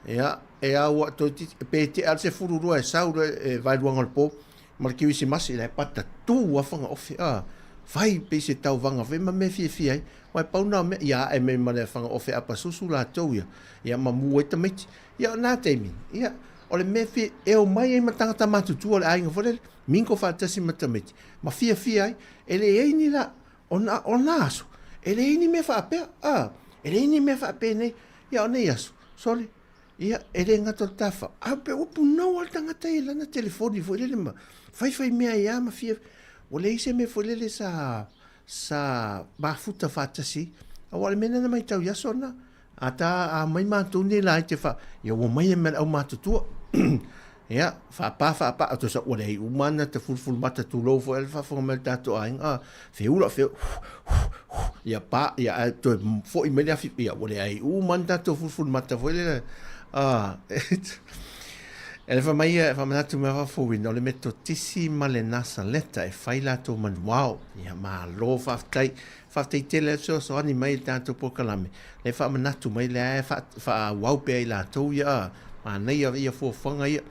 ia e au a toeitiiti pe tea le 12 e sau le e vaeluaga o le po ma le kerisimasi la e patatū a fagaofe a fai pei se tauvaga foi ma mea fiafia ai. Aua e pau na o mea ia ae mai ma le fagaofe apasusu latou ia, ia ma mu ai tamaiti. Ia o na taimi, ia o le mea fia e omai ai ma tagata matutua o le aiga foi lele, mingle faatasi ma tamaiti ma fiafia ai. E leai ni la O na, o na aso, e leai ni mea faapea, a, e leai ni mea faapenei. Ia, o nei aso, sole, ia, e le gata o le tafa, a pe ua punou lava le tagata i lana telefoni foi lele ma faifai mea ai lava ma fia, ua leai se mea foi lele sa, sa mafuta faatasi ai. Aua o le mea lena na matau i aso na, A ta a mai matou nei la i te wha, ia ua mai e me le aumatutua. Ia, whaapā, whaapā, a tosa ua leai uma ana te fulufulu mata tulou foi ale whaafonga mai le tātou aiga, a, feula, feu, ia pā, ia a toe foi mai le afi, ia ua leai uma ana tātou fulufulu mata foi le, a, e le wha mai ia, whamanatu mea whafowina, o le Metotisi ma le Nasaleta e whai lātou manuao, ia malo whaafetai, Faafetai tele le fesoasoani mai i le tatou polokalame, le faamanatu mai lea e faaauau pea i latou ia a manaia ia fuafuaga ia.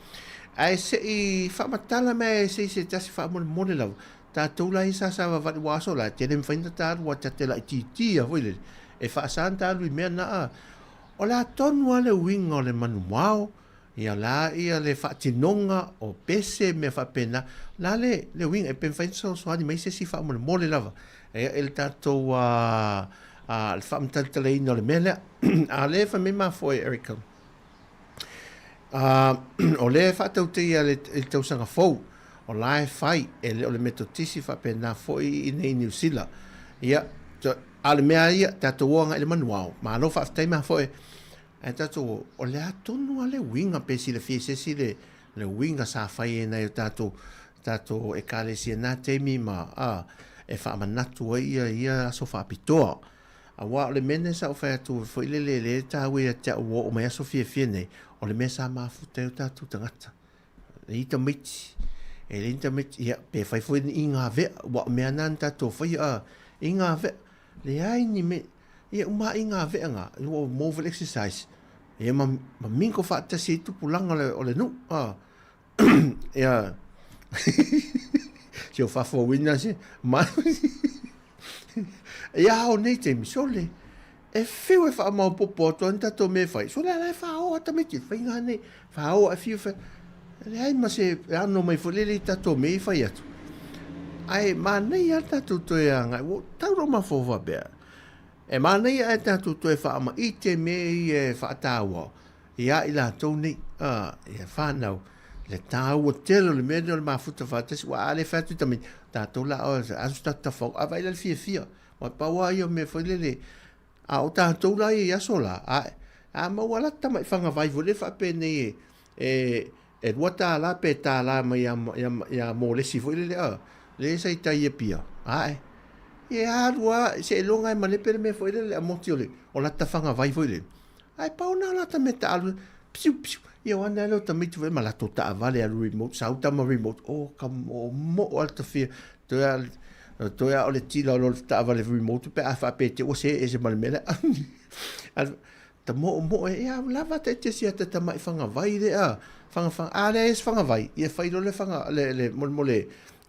Ae se i faamatala mai se i se tasi faamolemole lava, tatou la ia sa savavali ua aso la, tele mafai ona ta alu aua ta te laitiiti lava foi lele, e faasa ona ta alu i mea na a. O le a tonu lava le uiga o le manumao, Ia la ia le faatinoga o pese mea faapena, la le le uiga e pe mafai ona fesoasoani mai se isi faamolemole lava e le tatou a le faamatalatalaina o le mea lea. A lea e fai mai mafoe Erica, a o lea e faatautaia i le tausaga fou, o la e fai e le o le Metotisi faapena foi i inei i Niu Sila. Ia, a o le mea ia, tatou o agai i le manuao. Malo faafetai mafoe. Ae tatou, o le a tonu lava le uiga pe silafia e se isi le, le uiga sa fai e nai o tatou, tatou Ekalesia i na taimi ma, a, e faamanatu ai ia, ia aso faapitoa. Aua o le mea lenei sa ou fai atu foi lele, lea e taua ia te au ua oo mai aso fiafia nei, o le mea sa mafuta ai o tatou tagata. E leai ni tamaiti, e leai ni tamaiti, ia, pe fai foi ni i ngā vea, ua o mea na na tatou faia, a, i ngā vea, leai ni mea, ia uma i ngā vea ngā, ua more of an exercise, ia ma, ma mingo faatasi ai tupulaga o le, o le nuu, a, ia, si o faafouina se, ma, ia ao nei taimi, sole, E whiu e whaamaopopo atu ai ni tatou mea e whai. So lea la e whaoa tamaiti, whainga nei, whaoa e whiu whai. Leai ma se ano mai foi lele i tatou mea i whai atu. Ae mānaia a tatou toe agai, ua tau rau mafaufau pea. E mānaia ai tatou toe whaamaite mea ia e whaatāua ia i latou nei, a, ia whānau, le tāua tele o le mea nei o le mafuta whaatasi, ua a le whai atu i tamaiti, tātou la, o, asu tatou tawhau, a vai la le fiafia. Ua pau a ia mea foi lele, a o tatou la ia i aso la, a, a maua la tamai fagavai foi lele faapenei e, e, e $2 pe $1 mai ia, ia, ia Mōlesi foi lele, a, le sa i tai i Apia, ae, ia alu a, seiloga e malepe le mea foi lele a moti o le, o lata fagavai foi lele. Ae pau na o lata mea taalu, psiu, psiu, ia o ana lea o tamaiti foi ma latou taavale alu remote, sau tama remote, oh, ka moomoo a le tafia, toe a, toe a o le tila o le taavale remote pe a faapea te ua see ese ma le mea lea. Ta moomoo e, ia lava ta te sia te tamai fagavai lea, whanga whanga, a lea es fagavai, ia whai lo le whanga, le, le, mo, mo le,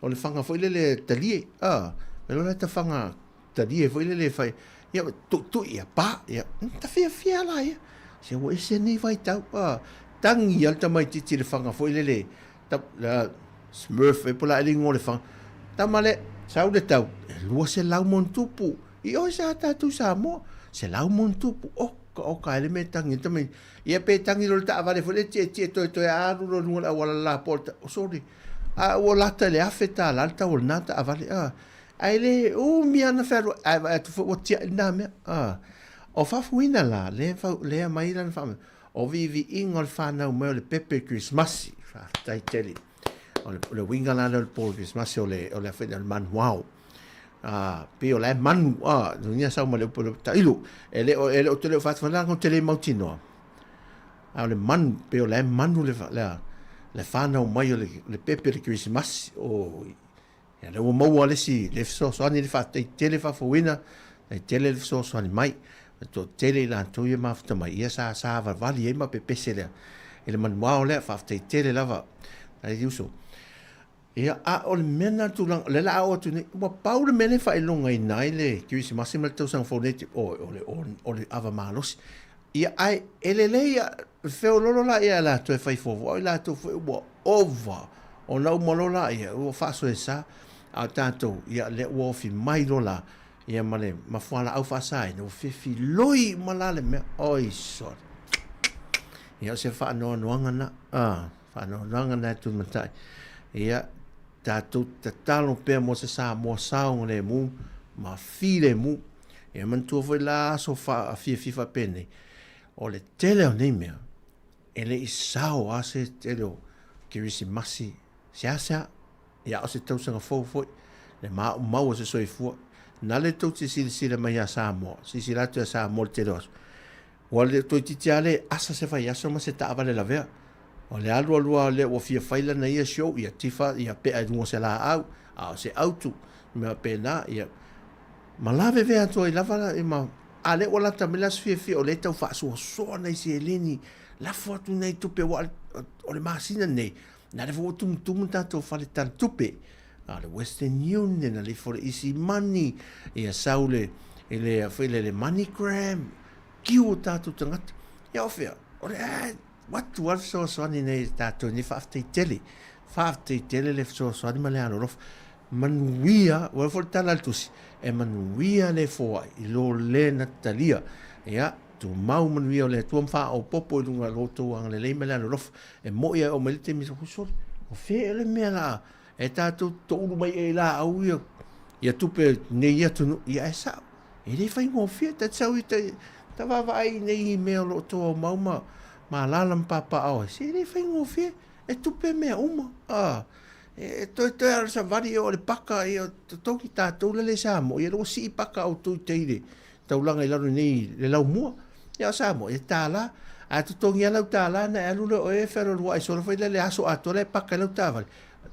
o le whanga foi le le talie, a, me lo le ta whanga talie foi lele e fai, ia, tuitui ia, pa, ia, ta fiafia la ia. Se ua ese nei vaitau, a, tangi ia le tamaitiiti i le whanga foi lele, ta, la, Smurf e po la e le ingoa o le whanga. Tama le, sau le tau, e 200 monutupu, i oe sa tātou Samoa, 100 monutupu, oka, oka, e le mea tangi, tamaiti, ia pe tangi lo le taavale foi le tietie toe toe alu lo luga o le auala lapoa o le ta, oh, sorry, a ua lata i le $1,000 le tau o lena taavale, a, Ae le umi ana fealuai, ae vaai atu foi ua tiai lena mea. A, o Fafuina la, lea fau, lea mai lana whaama, o viiviiga o le whanau mai o le pepe Krismasi. Whaatai tele. O le, o le uiga la lea o le pō Krismasi o le, o le awhina o le manuao. A, pei o la e manu, a, no nia sau ma le upu le tailo. E le o, e le o te leo whaatwhananga o te le mautinoa. A o le manu, pei o la e manu le, le, le whanau mai o le, le pepe o le Kerisimasi. O, ia lea ua maua le isi, le fesoasoani le faafetai tele faafouina, faafetai tele le fesoasoani mai. E toatele i latou ia mafuta mai, ia sa savalivali ai ma pepese lea. I le manuao lea, faafetai tele lava. Ai uso. Ia, a o le mea lena tulaga, o lea la a oo atu nei, ua pau le mea lea e faailogaina ai le Kerisimasi ma le tausaga fou nei, o, o le, o, o le ava malosi. Ia, ae e lelei ia, feololo la ia latou e fai fuafua, o i latou foi ua ova, ona uma loa laia, ua faasoesa, a o tatou, ia, lea ua ofi mai loa la, ia ma le ma fualaau faasaina, ua fefiloi uma la le mea, oi sole. Ia, o se faanoanoaga na, ah. Faanoanoaga na e Tulimatai. Ia, tatou tatalo pea mo se Samoa saogalemu ma filemu. Ia manatua foi la aso fiafia faapenei, o le tele o nei mea, e le i sao lava se tele o Kerisimasi seasea, ia a o se tausaga fou foi, le maumau o se soifua. Na le tou te silasila mai ia Samoa, silasila atu ia Samoa i le tele o aso, Ua le toeitiiti lava le asa se vaiaso ma se taavale lavea. O le alu alu lava lea ua fia fai lana ia show, ia tifa, ia pea i luga o se laau, a o se autu, mea faapena, ia ma lavevea atu ai lava la, ma, a lea ua lata mai le aso fiafia, o lea e tau faasoasoa nai seleni, lafo atu nai tupe, aua o le masina lenei, na lea foi ua tumutumu le tatou fale tali tupe, a o le Western Union, a le ifo le Easy Money, ia sau le, i le, foi le, le MoneyGram, kiu o tatou tagata. Ia o fea, o le a atu lava le fesoasoani nei i tatou nei, faafetai tele. Faafetai tele le fesoasoani ma le alolofa. Manuia, ua foi le tala a le tusi, e manuia le foai i lo le na talia. Ia, tumau manuia o le Atua ma faaopoopo i luga o lo outou agalelei ma le alolofa. E moi a e oo mai le taimi, sole, o fea ea le mea la e tatou toulu mai ai laau ia, ia tupe nei atunuu, ia e sao. E le faigofie, ta te sau i ta, ta vaavaai i nei mea o lo o outou aumau ma, ma alaala ma papaaao ai, se e le faigofie, e tupe mea uma. A, e toe toe lava o le savali o le paka, ia totogi tatou la le Samoa, ia ua sii paka a outou i tai i le taulaga i lalo nei le laumua. Ia o Samoa, ia $1, ae totogi lava lau $1 ona e alu lea o oe e fealualuai solo foi lea le aso atoa la e paka ai lau taavale.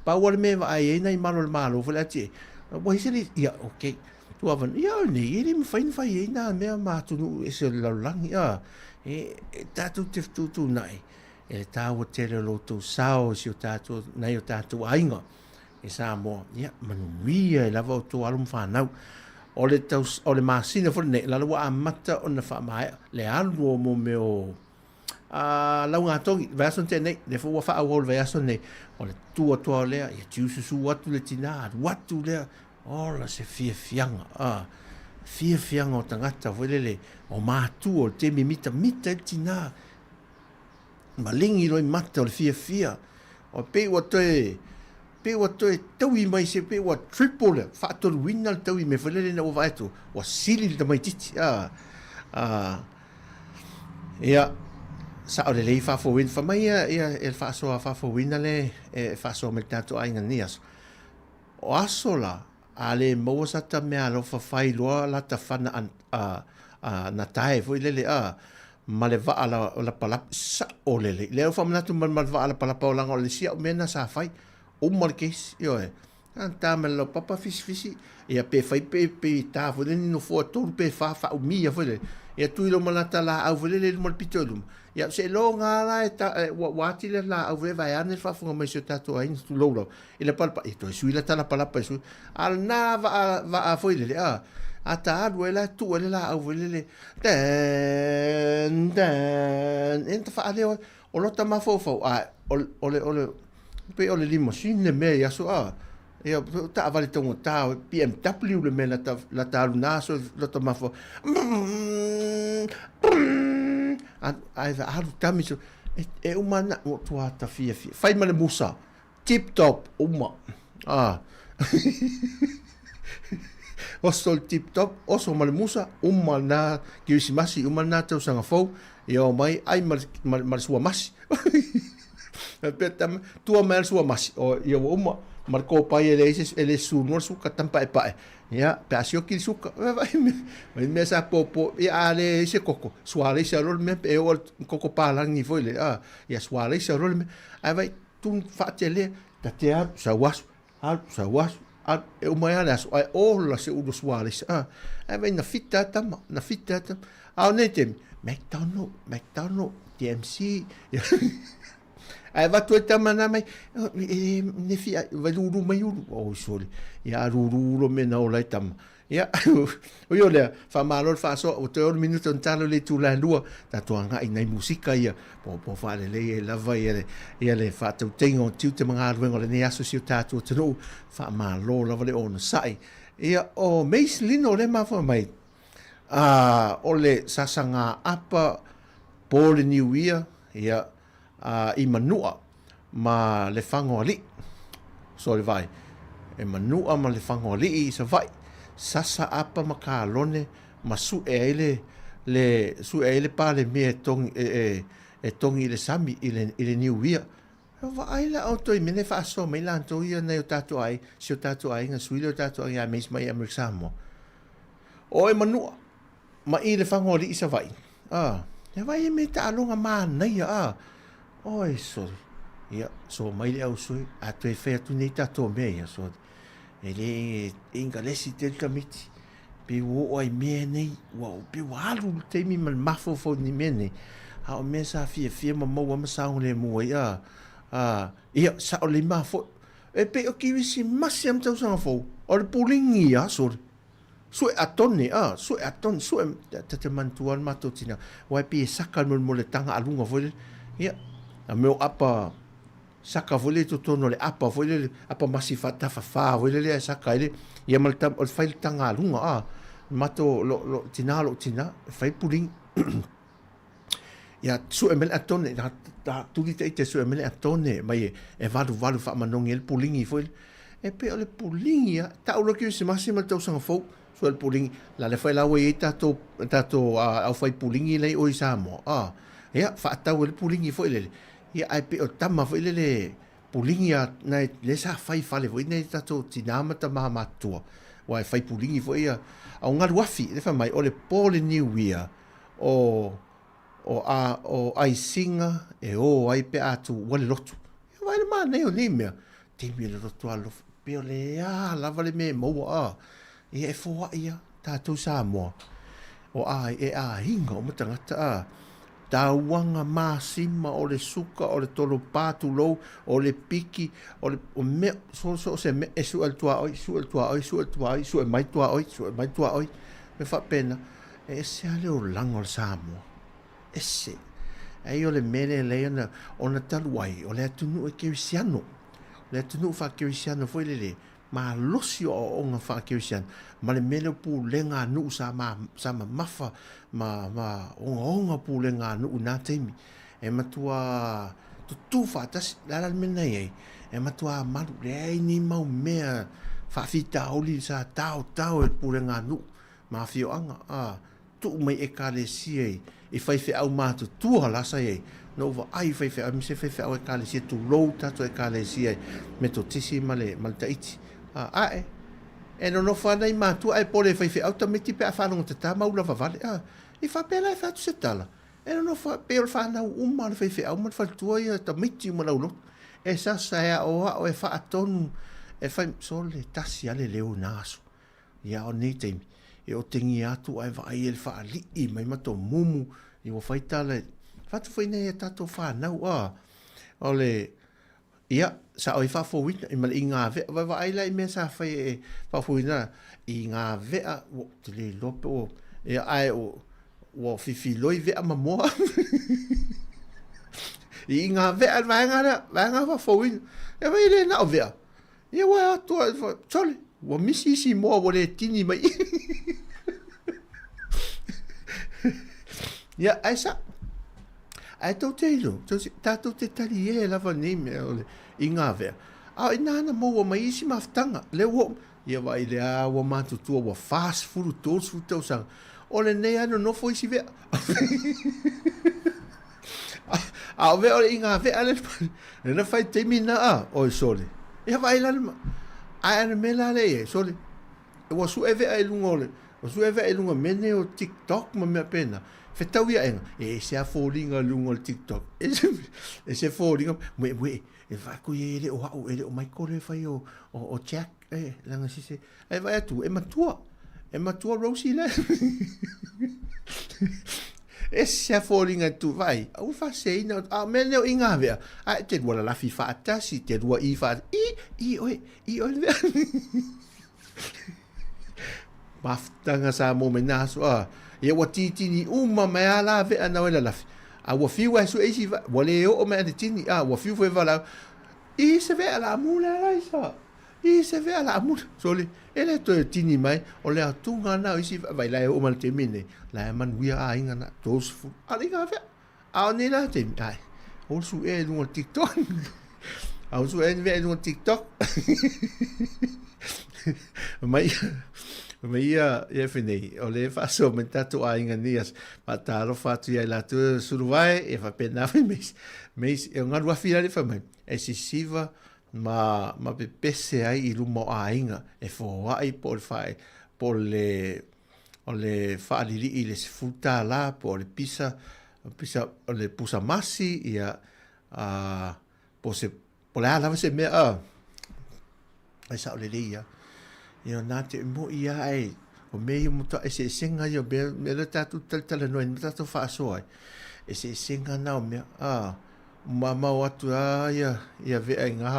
Pau lava le mea e vaai ai nai malo o le Malo foi le a ua i ai se ia, okay. Tuavana, ia o nei, e le mafai ona fai ai nā mea ma atunuu ese o le lalolagi, a, e, e tatou te fetuutuunai, e le tāua tele o lo outou sao i si o tatou, nai o tatou aiga i Samoa, ia, manuia ai lava outou alo ma fanau. O le, taus, o le masina foi lenei, lalo ua amata ona faamaea le alu o mo mea o a laugatogi, le vaiaso na tea nei, lea foi ua faaauau le vaiaso lenei, o le tu atu lava lea, ia tiususu atu le tina, alu atu lea, Ola se fiafiaga, a, fiafiaga o tagata foi lele, o matua o le taimi e mitamita ai le tina, maligi loa i mata o le fiafia, o pei ua toe, pei ua toe taui mai se, pei ua triple le, faatoluina le taui mai foi lele ina ua vaai atu, ua sili le tamaitiiti, a, a, ia, sao lelei faafouina, fai mai ia, ia, e le faasoa faafouina le e faasoa mai le tatou aiga i lenei aso. O aso la, a le maua sa ta meaalofa fai loa lata fana a, a, natae foi lele a, ma le vaa la, lapalapa, sao lelei. Lea ua faamanatu ma, ma le vaa lapalapa o laga o le isi au mea na sa fai. Uma le case, ioe. A ta ma le laupapa fisifisi, ia pe fai pe, pe ta foi lele ni nofoa tolu pe fa, faaumia foi lele. Ia tui loa ma lata laau foi lele i luma o le pito i luma. Ia seiloga lava la e ta, e, ua, ua ati le laau foi lele vaeane le faafofoga mai si o tatou aiga, tulou lava. I le palapala, e toe sui lata lapalapa e sui. A lena vaa, vaa foi lele, a, a ta alu ai la e tuu ai le laau foi lele, dan, dan, e ta faaleo ai. O lota mafaufau, a, o, o le, o le, pei o le limousine le mea i aso, a, ia, o taavale taugata, o BMW le mea lata, lata alu na aso, lota mafaufau, a, a, alu tami, e, e uma na, ua tua ta fiafia. Fai ma le musa. Tip top uma. Ah. Oso le tip top, oso ma le musa, uma lena Kerisimasi, uma lena tausaga fou, ia omai ai ma le, ma, ma le suamasi. Faapea tama, tua mai le suamasi, o ia ua uma. ma le kopai e leai se, e le susunuina le suka, tampaepae, ia, pe a sioki le suka, vaai vaai mea sa popo, ia a leai se koko, sualeisa loa le mea, pe oo i le koko palagi foi lea, a, ia sualeisa loa le mea, ae vaai tu faatelea, ta te alu, sau aso, alu, sau aso, alu, e uma ai lava le aso, ae ola se ulu sualeisa, a, ae vaai na fita lava tama, na fita lava tama. A o nei taimi, McDonald, McDonald, DMC, Ae avatu ai tama na mai, e ne fia, vai lulu mai ulu. Oh, sorry. Ia a lulu ulo me na ola ai tama. Ia, oi o lea, whamalo le whaasoa, o te olu minuta o talo le tū lai lua, tātou anga i nei musika ia, po po whaalelei e lava ia le, ia le whaatauteinga o tiute ma ngā ruenga o le nei aso si o tātou atunuu, whamalo lava le ona sai. Ia, o Mace Lino le mafua mai, a, o le sasanga apa, po le niuia, ia, a i Manua ma Lefagoalii. Sorry vai. E Manua ma Lefagoalii i Savaii. Sasa apa ma Kalone ma suʻe ai le le suʻe ai le Palemia e togi e, e, e togi i le sami i le, i le Niuia. Vaai la outou i mea nei faasoa mai latou ia nai o tatou ai, si o tatou aiga, sui le o tatou aiga ia Mace mai Amerika Samoa. O e Manua Ma i le Fagoalii Savaii, a, e vai e me taaloga manaia, a, oi sorry, ia, so mai le au sui, a toe fai atu nei tatou mea ia, so, e le Ingalesi tele tamaiti, pe ua oo ai mea nei, ua, pe ua alu le taimi ma le mafaufau i ni mea nei, a o mea sa fiafia ma maua ma saogalemu ai, a, a, ia, sao lelei ma foi, e pei o Kirisimasi a ma tausaga fou, o le puligi ia, sorry. Sue a tone, a, sue a tone, sue, ta te manatua le matou tina, wai pi e saka le mo le tanga a lunga foi le, ia, a mea o apa, saka foi le totonu o le apa foi le, apa masi whatafa whā foi le lea e saka ai le, ia ma le tam, o le whai le tanga a lunga, a, matou, lo, lo, tina, lo tina, whai puling, Ia sue mai le atone, na, na tuli te ite sue mai le atone, mai e, e valu valu whaamanongi e le pulingi foi. E pe o le pulingi a, tau loa Kirisimasi ma le tausaga fou, sue le pulingi. La le whai laua i tātou, tātou uh, au whai pulingi lei o i Samoa. Ah, ia, whaatau e le pulingi foi lele. Ia, ai pe o tama foi lele pulingi a, nai, le sa whai whale foi nei tātou tinā ma tama matua. Wai whai pulingi foi ia, au ngalu afi, le whai mai, o le pō le New Year, o, o, a, o aisinga e ō ai pe a atu ua le lotu. E vai le mānei o nei mea. Taimi e le lotu a lofu. Pe o le a lava le mea e maua a. Ia e foai a tātou Samoa. O a e āinga o matangata a. Tauanga masima o le suka, o le tolopā tulou, o le piki, o le o mea, so, so se mea, e sue le tuaoi, sue le tuaoi, sue le tuaoi, sue mai tuaoi, sue mai tuaoi. Me faapena. E ese lava le olaga o le Samoa. Ese. Ai o le mea lea e leai ona, ona talu ai, o le atunuu e kerisiano. O le atunuu faakerisiano foi lele, malosi o aoaoga faakerisiano, ma le mea lea o pulega a nuu sa, ma, sa mamafa ma, ma ogaoga pulega a nuu i na taimi. E matua tutū faatasi, le a la le mea na i ai, e matua malu, leai ni mau mea faafitauli sa taotao e le pulega a nuu. ma afioaga, ā, tuu mai Ekalesia i, i faifeau matutua la sa i ai. Na ou vaai i faifeau, aemaise faifeau Ekalesia, tulou tatou Ekalesia i Metotisi ma le, ma le Taiti. Ā, ae, e nonofo ana i matua ae pole faifeau tamaiti pe a faalogotatā ma ula vavale. Ā, i faapea la e fai atu se tala, e nonofo, pei o le whanau uma o le faifeau ma le faletua ia tamaiti uma lauloto. E sasa, e aʻoaʻo, e faatonu, e fai, sole, tasi a le leo i nā aso. Ia o nei taimi, e otengia atu ae vaai e le faalii mai ma to mumu i ua whai tala e whatu whai nei e tatou whanau a o le ia sa oi whaafouina i male i ngā vea vai vaai la i mea sa whai e whaafouina i ngā vea o te le lope o ia ae o ua whiwhiloi vea ma moa i ngā vea le vaenga lea vaenga whaafouina e vai le na o vea Ia ua atoa, sole, ua misi isi moa ua le tini mai. Ia, ae sa, ae tou te ilo, tātou te tari e lava nei mea o le, i ngā vea. A i nā ana maua mai isi mafutanga, le ua, ia vai le a ua matutua, ua 40, 30 tausaga, o lenei a nonofo isi vea. A o vea o le i ngā vea le, le na whai taimi na a, oi sole. Ia vaai la le ae a le mea la lea i ai, sole, ua sue vea i luga o le, ua sue vea i luga o mea nei o TikTok ma mea pena. Fetau aʻega, e ese a foliga i luga o le TikTok. Ese, ese foliga, mue, mue, e vaai ku e le o au, e le o Michael e fai o, o, o Jack, e, langa sise. E vaai atu, e matua, e matua Rosie le. Ese a foliga e tu, vaai, au faaseseina, a o mea nei o iga vea, ae te lua lalafi faatasi, te lua i faatasi, i, i oe, i oe le vea. Mafutaga Samoa mai na aso a. Ia ua titini uma mai a la vea na oe lalafi. A ua fiu ai sue isi ua le oo mai a le tini a ua fiu foi valaau. I se vea la mula la isa. I se vea la mula. Sole, e le toe tini mai o le atunga na o isi vai la e oo mai le taimi nei. La e manuia aiga na 30. A le iga vea. A o nei la taimi, ai, o le suʻe i luga o le TikTok. A o le suʻe ni vea i luga o le TikTok. Mai, mai ia, ia whenei, o le whaasoa mai tātou āinga ni as, whaatalofa atu ia i lātou suruvae, e whapena mai meis, meis, e o ngaru awhi rare wha mai, e sisiva ma, ma pepese ai i luma o āinga, e whoai po o le whae, po o le, o le faaliliʻi i le $10 po o le pisa, pisa o le pusa masi, ia, a, po o se, po o le a lava se mea, a, e sao lelei ia. Ia, nā te moʻi ia e, o mea ia mo ta eseesega ia, mea, mea lea tātou talatalanoa ai, mea tātou faasoa ai. Eseesega na o mea, a, mamao atu a ia, ia vea i ngā.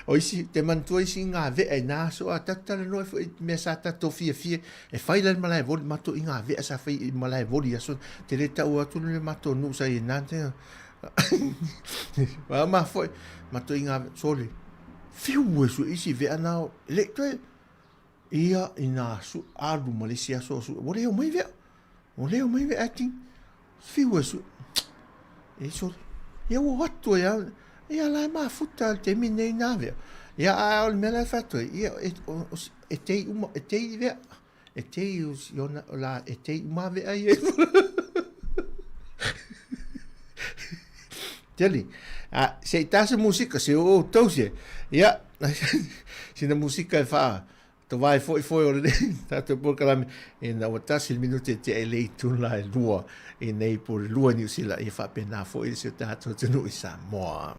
O isi, te manatua isi i ngā vea i nā aso a tātou talanoa ai foi i mea sa tātou fiafia e whai la le malae voli mātou i ngā vea sa whai i malae voli aso te le tau atu le mātou nuu sa i nā te Wa ma foi mātou i ngā sole whiu e sue isi vea nā le toe ia i nā su alu ma le isi aso su ua leo mai vea ua leo mai vea acting Whiu e su, e sole. Ia ua atu e au, ia la e mafuta le taimi nei nā vea. Ia a o le mea la e whai atu ai, ia e, o, o, e tei uma, e tei vea, e tei o si ona, o la, e tei uma vea ia. Teli, a, se i tā se musika, se o o tau se, ia, sina musika e wha, To vae foifoe o lenei tātou polokalame ina ua tasi le minute e tea i le itula e lua i nei po le lua i Niu Sila ia faapena foi si o tātou atunuu i Samoa.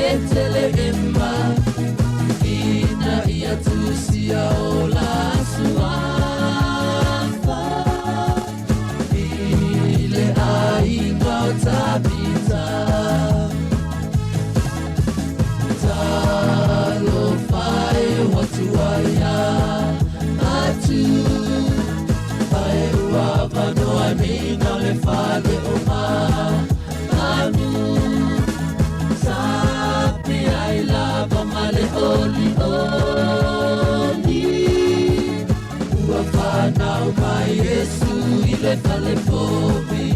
Peteleema ina ia tusia o la suafa i le aiga o Tavita. Talofa e ua tuai atu, ae ua avanoa nei na o le fale o manu. Sapi ai lava ma le olioli, ua fanau mai Iesu i le fale povi.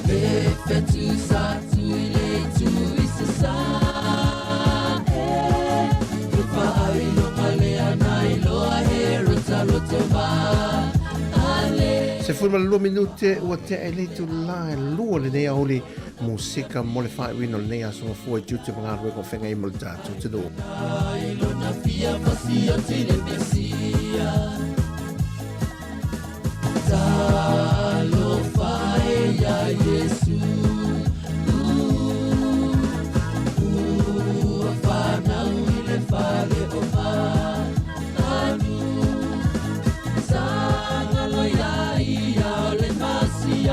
Le fetu sa tu i le itu i sasae, le faailoga lea na iloa Herota loto maale. 12 minute ua tea i le itulā e 2 lenei aoauli musika mo le faaiuina o lenei aso gafua i tiute ma galuega o feagai ma le tatou atunuu. Ai lona fia fasioti le Mesia. Talofa e ia Iesu, ua fanau i le fale o manu. Sagalo ia ia o le Masiasi,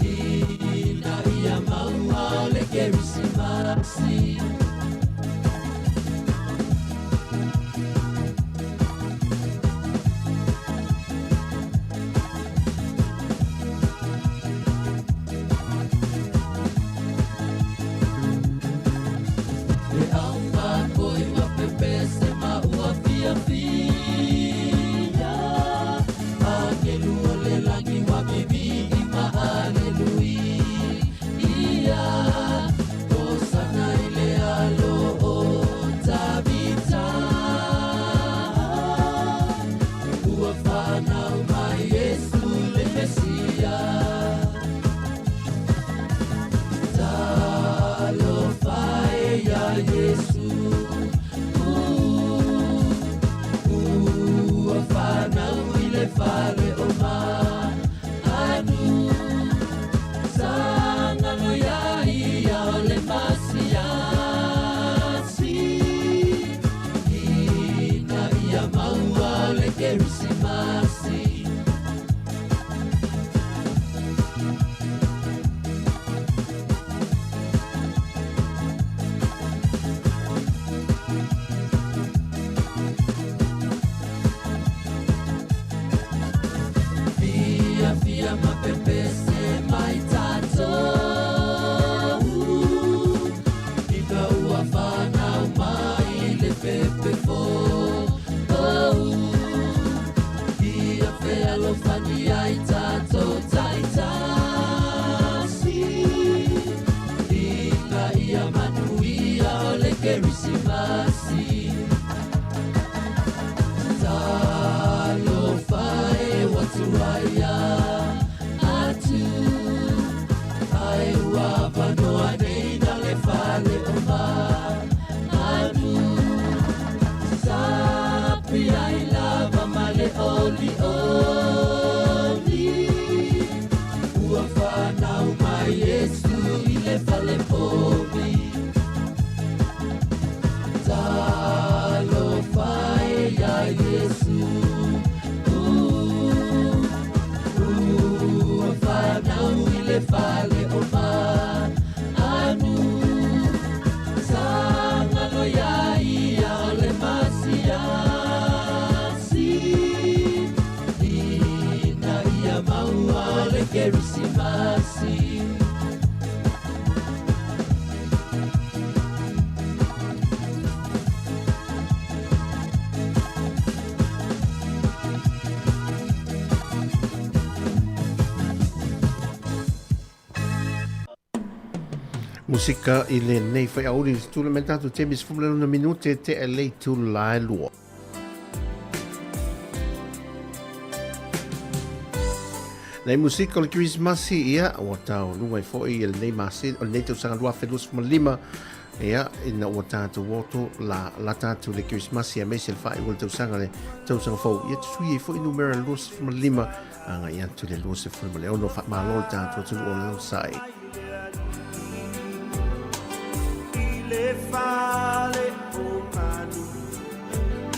ina ia maua o le Kerisimasi. Le au makoi ua pepese ma ua fiafia, Agelu o le lagi ua vivii ma aleluia. Hosana i le alo o Tavita, ua fanau mai Iesu le Mesia. Talofa e ia Iesu, ua fanau i le fale o manu. Sagalo ia ia o le Masiasi, ina ia maua o le Kerisimasi. Fia fia ma pepese mai tatou, ina ua fanau mai le pepe fou. Ia fealofani ai tatou taitasi, ina ia manuia o le Kerisimasi. Talofa e ua tuai atu, ae ua avanoa nei na le fale o manu. Sapi ai lava ma le olioli, ua fanau mai Iesu i le fale povi. Talofa e ia Iesu, ua fanau i le fale o manu. Sagalo ia ia o le Masiasi, ina ia maua o le Kerisimasi. Musika i lenei whaiauri tula me tātou temi 15 minute te e lei tula e lua. Nei musika o le Kerisimasi, ia, ua tauluga ai foi i lenei masina, o lenei tausaga 2025, ia, ina ua tatou oto la, la tatou le Kerisimasi aemaise le faaiuga o le tausaga le tausaga fou. Ia tusui ai foi numera 25, agai atu i le 26. Faamalo le tatou atunuu o le onosai. I le fale o manu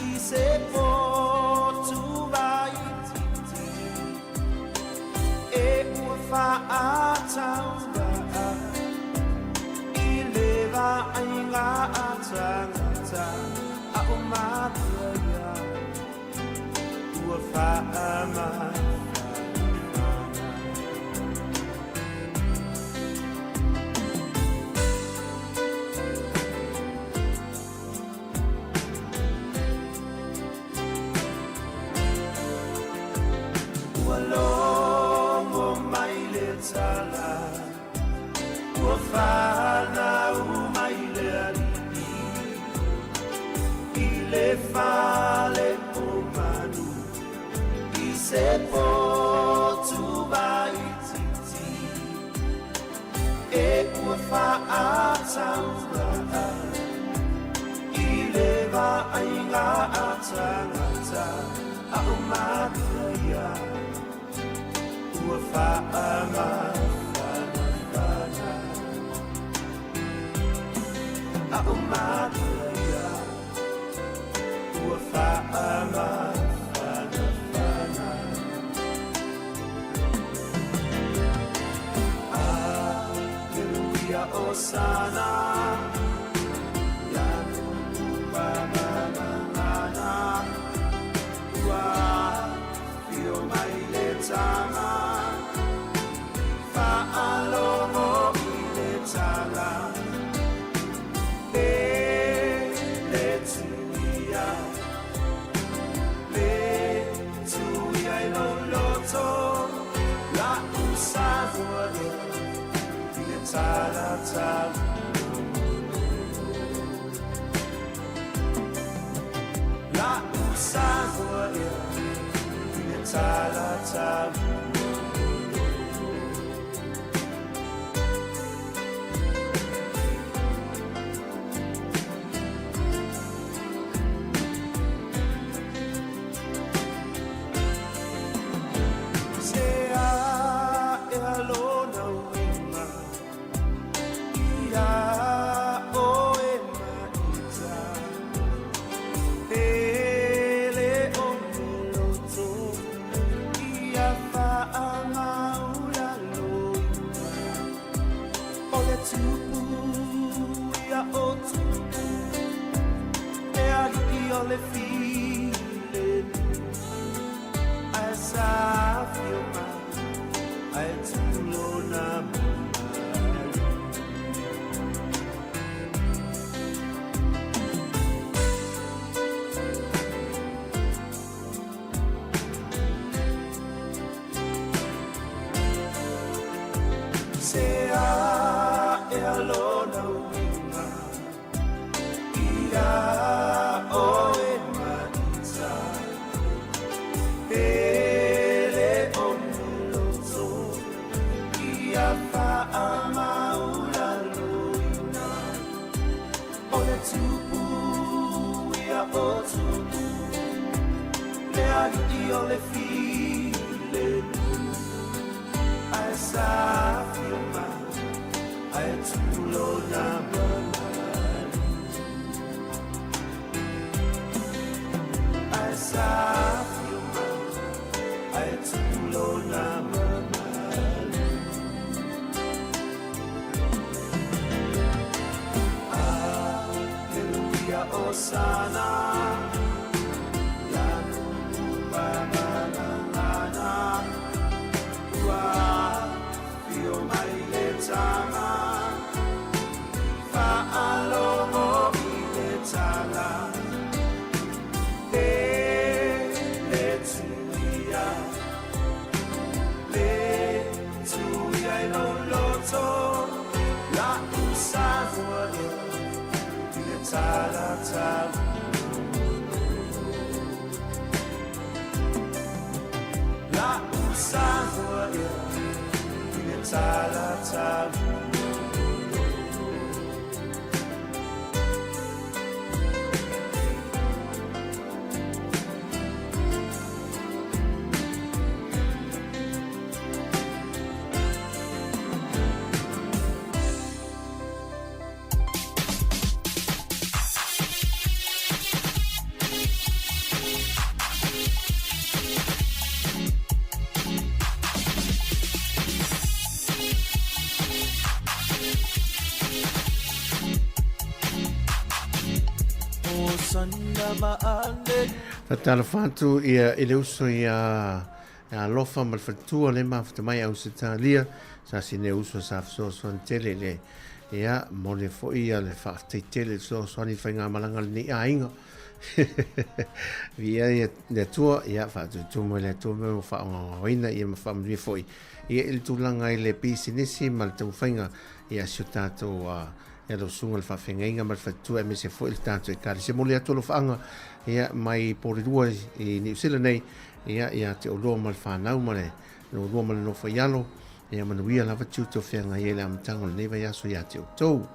i se potu waititi e ua faatauga i le vaaiga a tagata a o matua ia ua faamafanafana. Ua logo mai le tala, ua fanau mai le alii i le fale o manu i se potu waititi e ua faatauga i le vaaiga a tagata a o matua ia ua faamafanafana a o matua ia ua faamafanafana. Aleluia, Osana, ia Tupuamamamana, ua afio mai le tama, faalogo i le tala, le le tuia, le tuia i lou loto, la usamoa ea i le talatala. La usamoa ea i le talatala. Se ae lona uiga ia oe maita pele o le loto ia faamaualaloina o le tupu ia o tupu le alii o le filemu ae sa afio mai ae tupu lona mamalu. Se ae lona uiga ia oe maita pele o le loto ia faamaualaloina o le tupu ia o tupu le alii o le filemu ae sa afio mai ae tupu lona mamalu ae sa afio mai ae tupu lona mamalu. Aleluia, Osana, ia Tupuamamamana, ua afio mai le tama, faalogo i le tala, le le tuia, le tuia i lou loto, la usamoa ea i le talatala. La usamoa Faatalofa atu ia i le uso ia Alofa ma le faletua le mafuta mai Ausetalia sa sine uso sa fesoasoani tele i le ia momoli foi ia le faafetai tele i le fesoasoani i le faigamalaga a lenei aiga. Viia ia le Atua, ia faatutumu e le Atua mea ua faaaogaogaina ia ma faamanuia foi ia i le tulaga i le pisinisi ma le taumafaiga ia si o tatou ia lau susuga i le faafeagaiga ma le faletua aemaise foi le tatou Ekalesia. Momoli atu alofaaga ia mai Porirua i Niu Sila nei ia ia te oulua ma le fanau ma le lua ma le nofo i alo. Ia manuia lava tiute o feagai ai le amataga o lenei vaiaso ia te outou.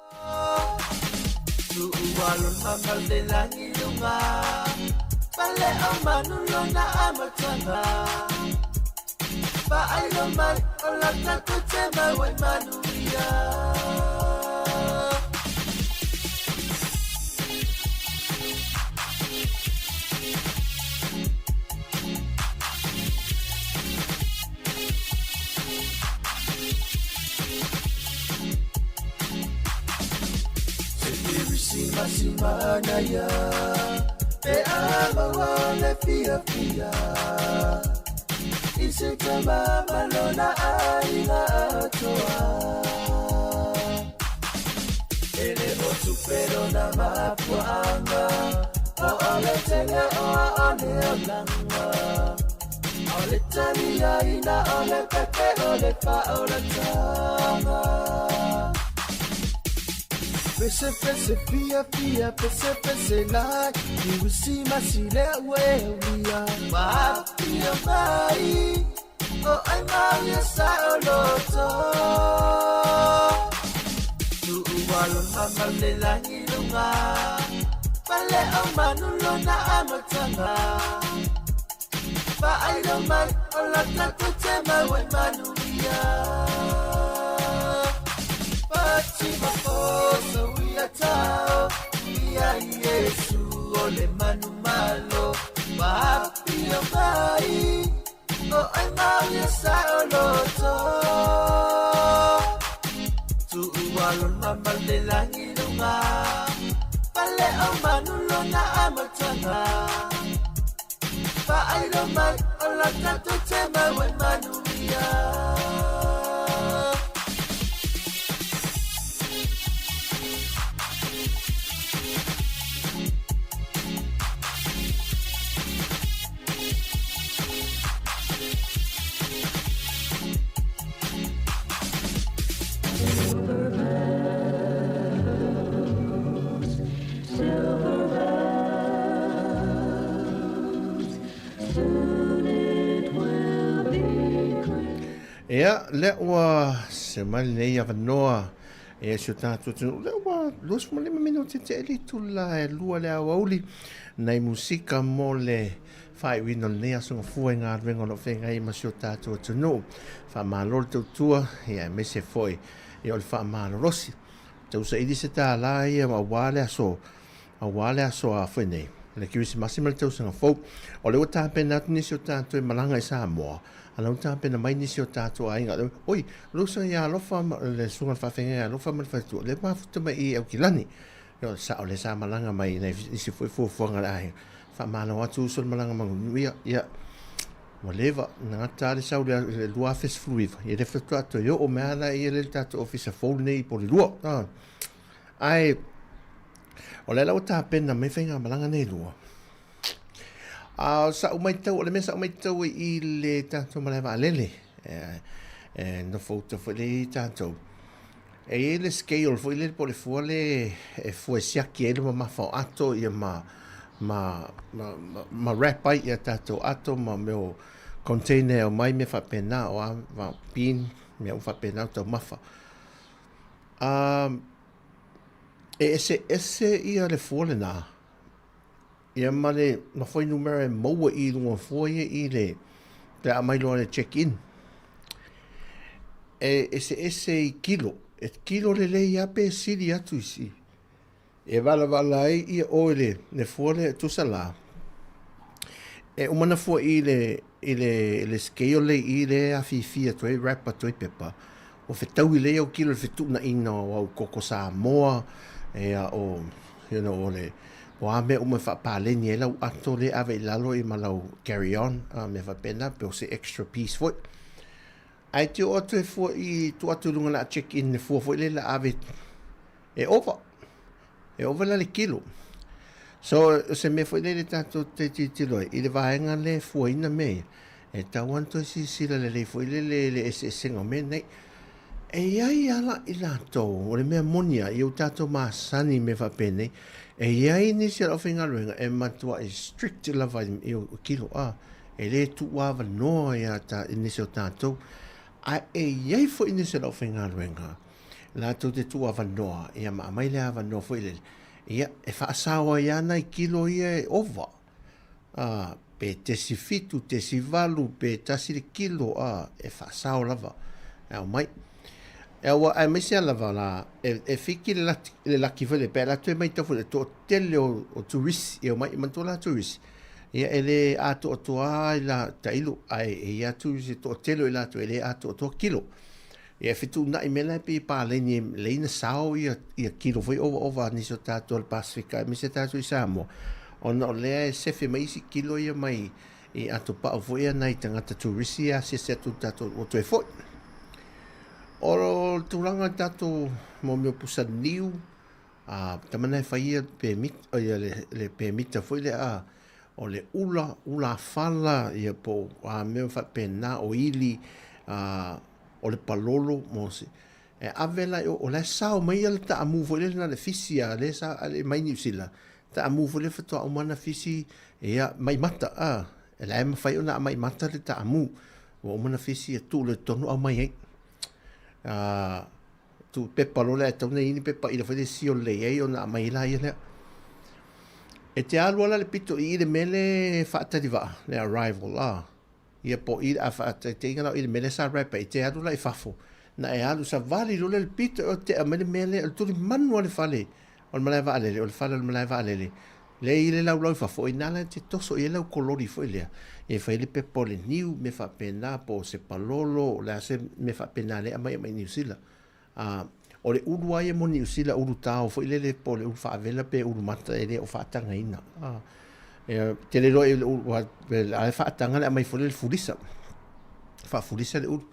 Ia, lea ua se mai lenei avanoa e si o tatou atunuu. Lea ua 25 minute te eli tula e lua le aoauli nai musika mo le faaiuina o lenei aso gafua i galuega o lo o feagai ma si o tatou atunuu. Faamalo le tautua, ia aemaise foi ia o le faamalolosi. Tausaili se tālā ia aua le aso aua le aso a foi nei, le Kerisimasi ma le tausaga fou. O lea ua tapena atu nisi o tatou e malaga i Samoa, a la ua tapena mai nisi o tatou aiga. Oi, o le uso ia Alofa, le susuga i le faafeagaiga ia Alofa ma le faletua, lea ua mafuta mai i Aukilani. Ioe, sao lea sa malaga mai i nai isi foi fuafuaga a le aiga. Faamalo atu uso le malaga manuia, ia, ua leva, na gata lava le sau i le 2019, ia lea faatoa toe oo mai lava la ia le tatou ofisa fou lenei i Porirua. Ae, o lea la ua tapena mai faigamalaga nei lua. A o sa'u matau, o le mea sa'u matau ai i le tatou malae vaalele, e nofo uta foi lea i tatou, e i ai le scale foi lele po o le fua lea e fua e siaki ai le mamafa o ato ia ma, ma, ma, ma, ma wrap ai ia tatou ato ma mea o container e aumai mea faapena o a, ma bin. mea uma faapena o taumafa. E eseese ia le fua lenā, ia ma le ma fuainumera e maua i luga o fua ia i le pe a aumai loa le check in. E eseese i kilo, e kilo lelei lava pe sili atu i si E valavala ai ia oe le, le fua lea e tusa la. E uma na fua i le, i le, le scale le i le afifi atu ai, wrap atu ai pepa. Ua fetaui lelei au kilo i le fetuunaiga o au koko Samoa, ia o, you know, o le, o a mea uma e faapaleni ai lau ato lea e ave i lalo ia ma lau carry on, a mea faapena, pe o se extra piece foi. Ae te oo atu e fua i tuu atu i luga o le a check in le fua foi lea la ave e ova. E ova la le kilo. So, o se mea foi lele tatou te tilotilo ai, i le vaega lea e fuaina mea ia, e tatau lava ona toe silasila lelei foi lele i le eseesega o mea nei. E i ai lava la i latou, o le mea moni lava, ia ua tatou masani i mea faapenei, e i ai nisi o le aufaigaluega e matuai strict lava i kilo, a, e le tuuavanoa ia i nisi o tatou, ae e i ai foi nisi o le aufaigaluega latou te tuuavanoa, ia ma aumai le avanoa foi lele, ia, e faasao ai lava nai kilo ia e ova, a, pe tesi fitu, tesi valu, pe tasi le kilo, a, e faasao lava, e aumai. E aua, aemaise lava la, e, e fiki le laki, le laki foi lele, pe a alu atu e maitau foi le toatele o, o turisi, e omai, manatua la turisi, ia e le atoatoa ai la tailo, ae e i ai lava turisi e toatele o i latou e le atoatoa kilo. Ia e fetuunai mea la e pei e paleni e lelei ona sao ia, ia kilo foi ovaova a nisi o tatou o le Pasefika aemaise tatou i Samoa, ona o lea e sefe mai isi kilo ia mai i atopau foi ia nai tagata turisi ia asiasi atu i le tatou ua toe foi. O le tulaga i tatou mo mea o pusa niu, a tama na e fai ia pemita, ia le, le pemita foi lea a, o le ula, ula fala, ia po o a mea faapena, o ili, a, o le palolo mo se e ave la i o, o la e sao mai ia le taamu foi lele na le fisi a le sa ale mai Niu Sila taamu foi lele faatoa uma na fisi ia mai mata a e la e mafai ona aumai mata le taamu ua uma na fisi e tuu loa i totonu aumai ai a tuu pepa loa lea e tatau ona i ai ni pepa ila foi lea e sio lelei ai ona aumai ai laia lea. E te alu lava la le pito i i le mea le faatali vaa, le arrival a. Ia po o i a faataitaiga la o i le mea lea sa wrap ai, e te alu la i fafo, na e alu savali loa lea i le pito e tea mai le mea lea, o le tulimanu lava o le fale o le malae vaalele, o le fale o le malae vaalele, lea e i ai le laulau i fafo, o i ina la e te toso i ai lau kololi foi lea, e fai ai le pepa o le niu, mea faapena, po o se palolo, o le a se mea faapena lea e aumai mai Niu Sila. A, o le ulu lava ia mo Niu Sila, ulu tao foi lele po o le ulu faavela pe ulu mata e le o faatagaina. A, e tele loa i le ulu, a e faataga le aumai foi lele fulisa, faafulisa le ulu.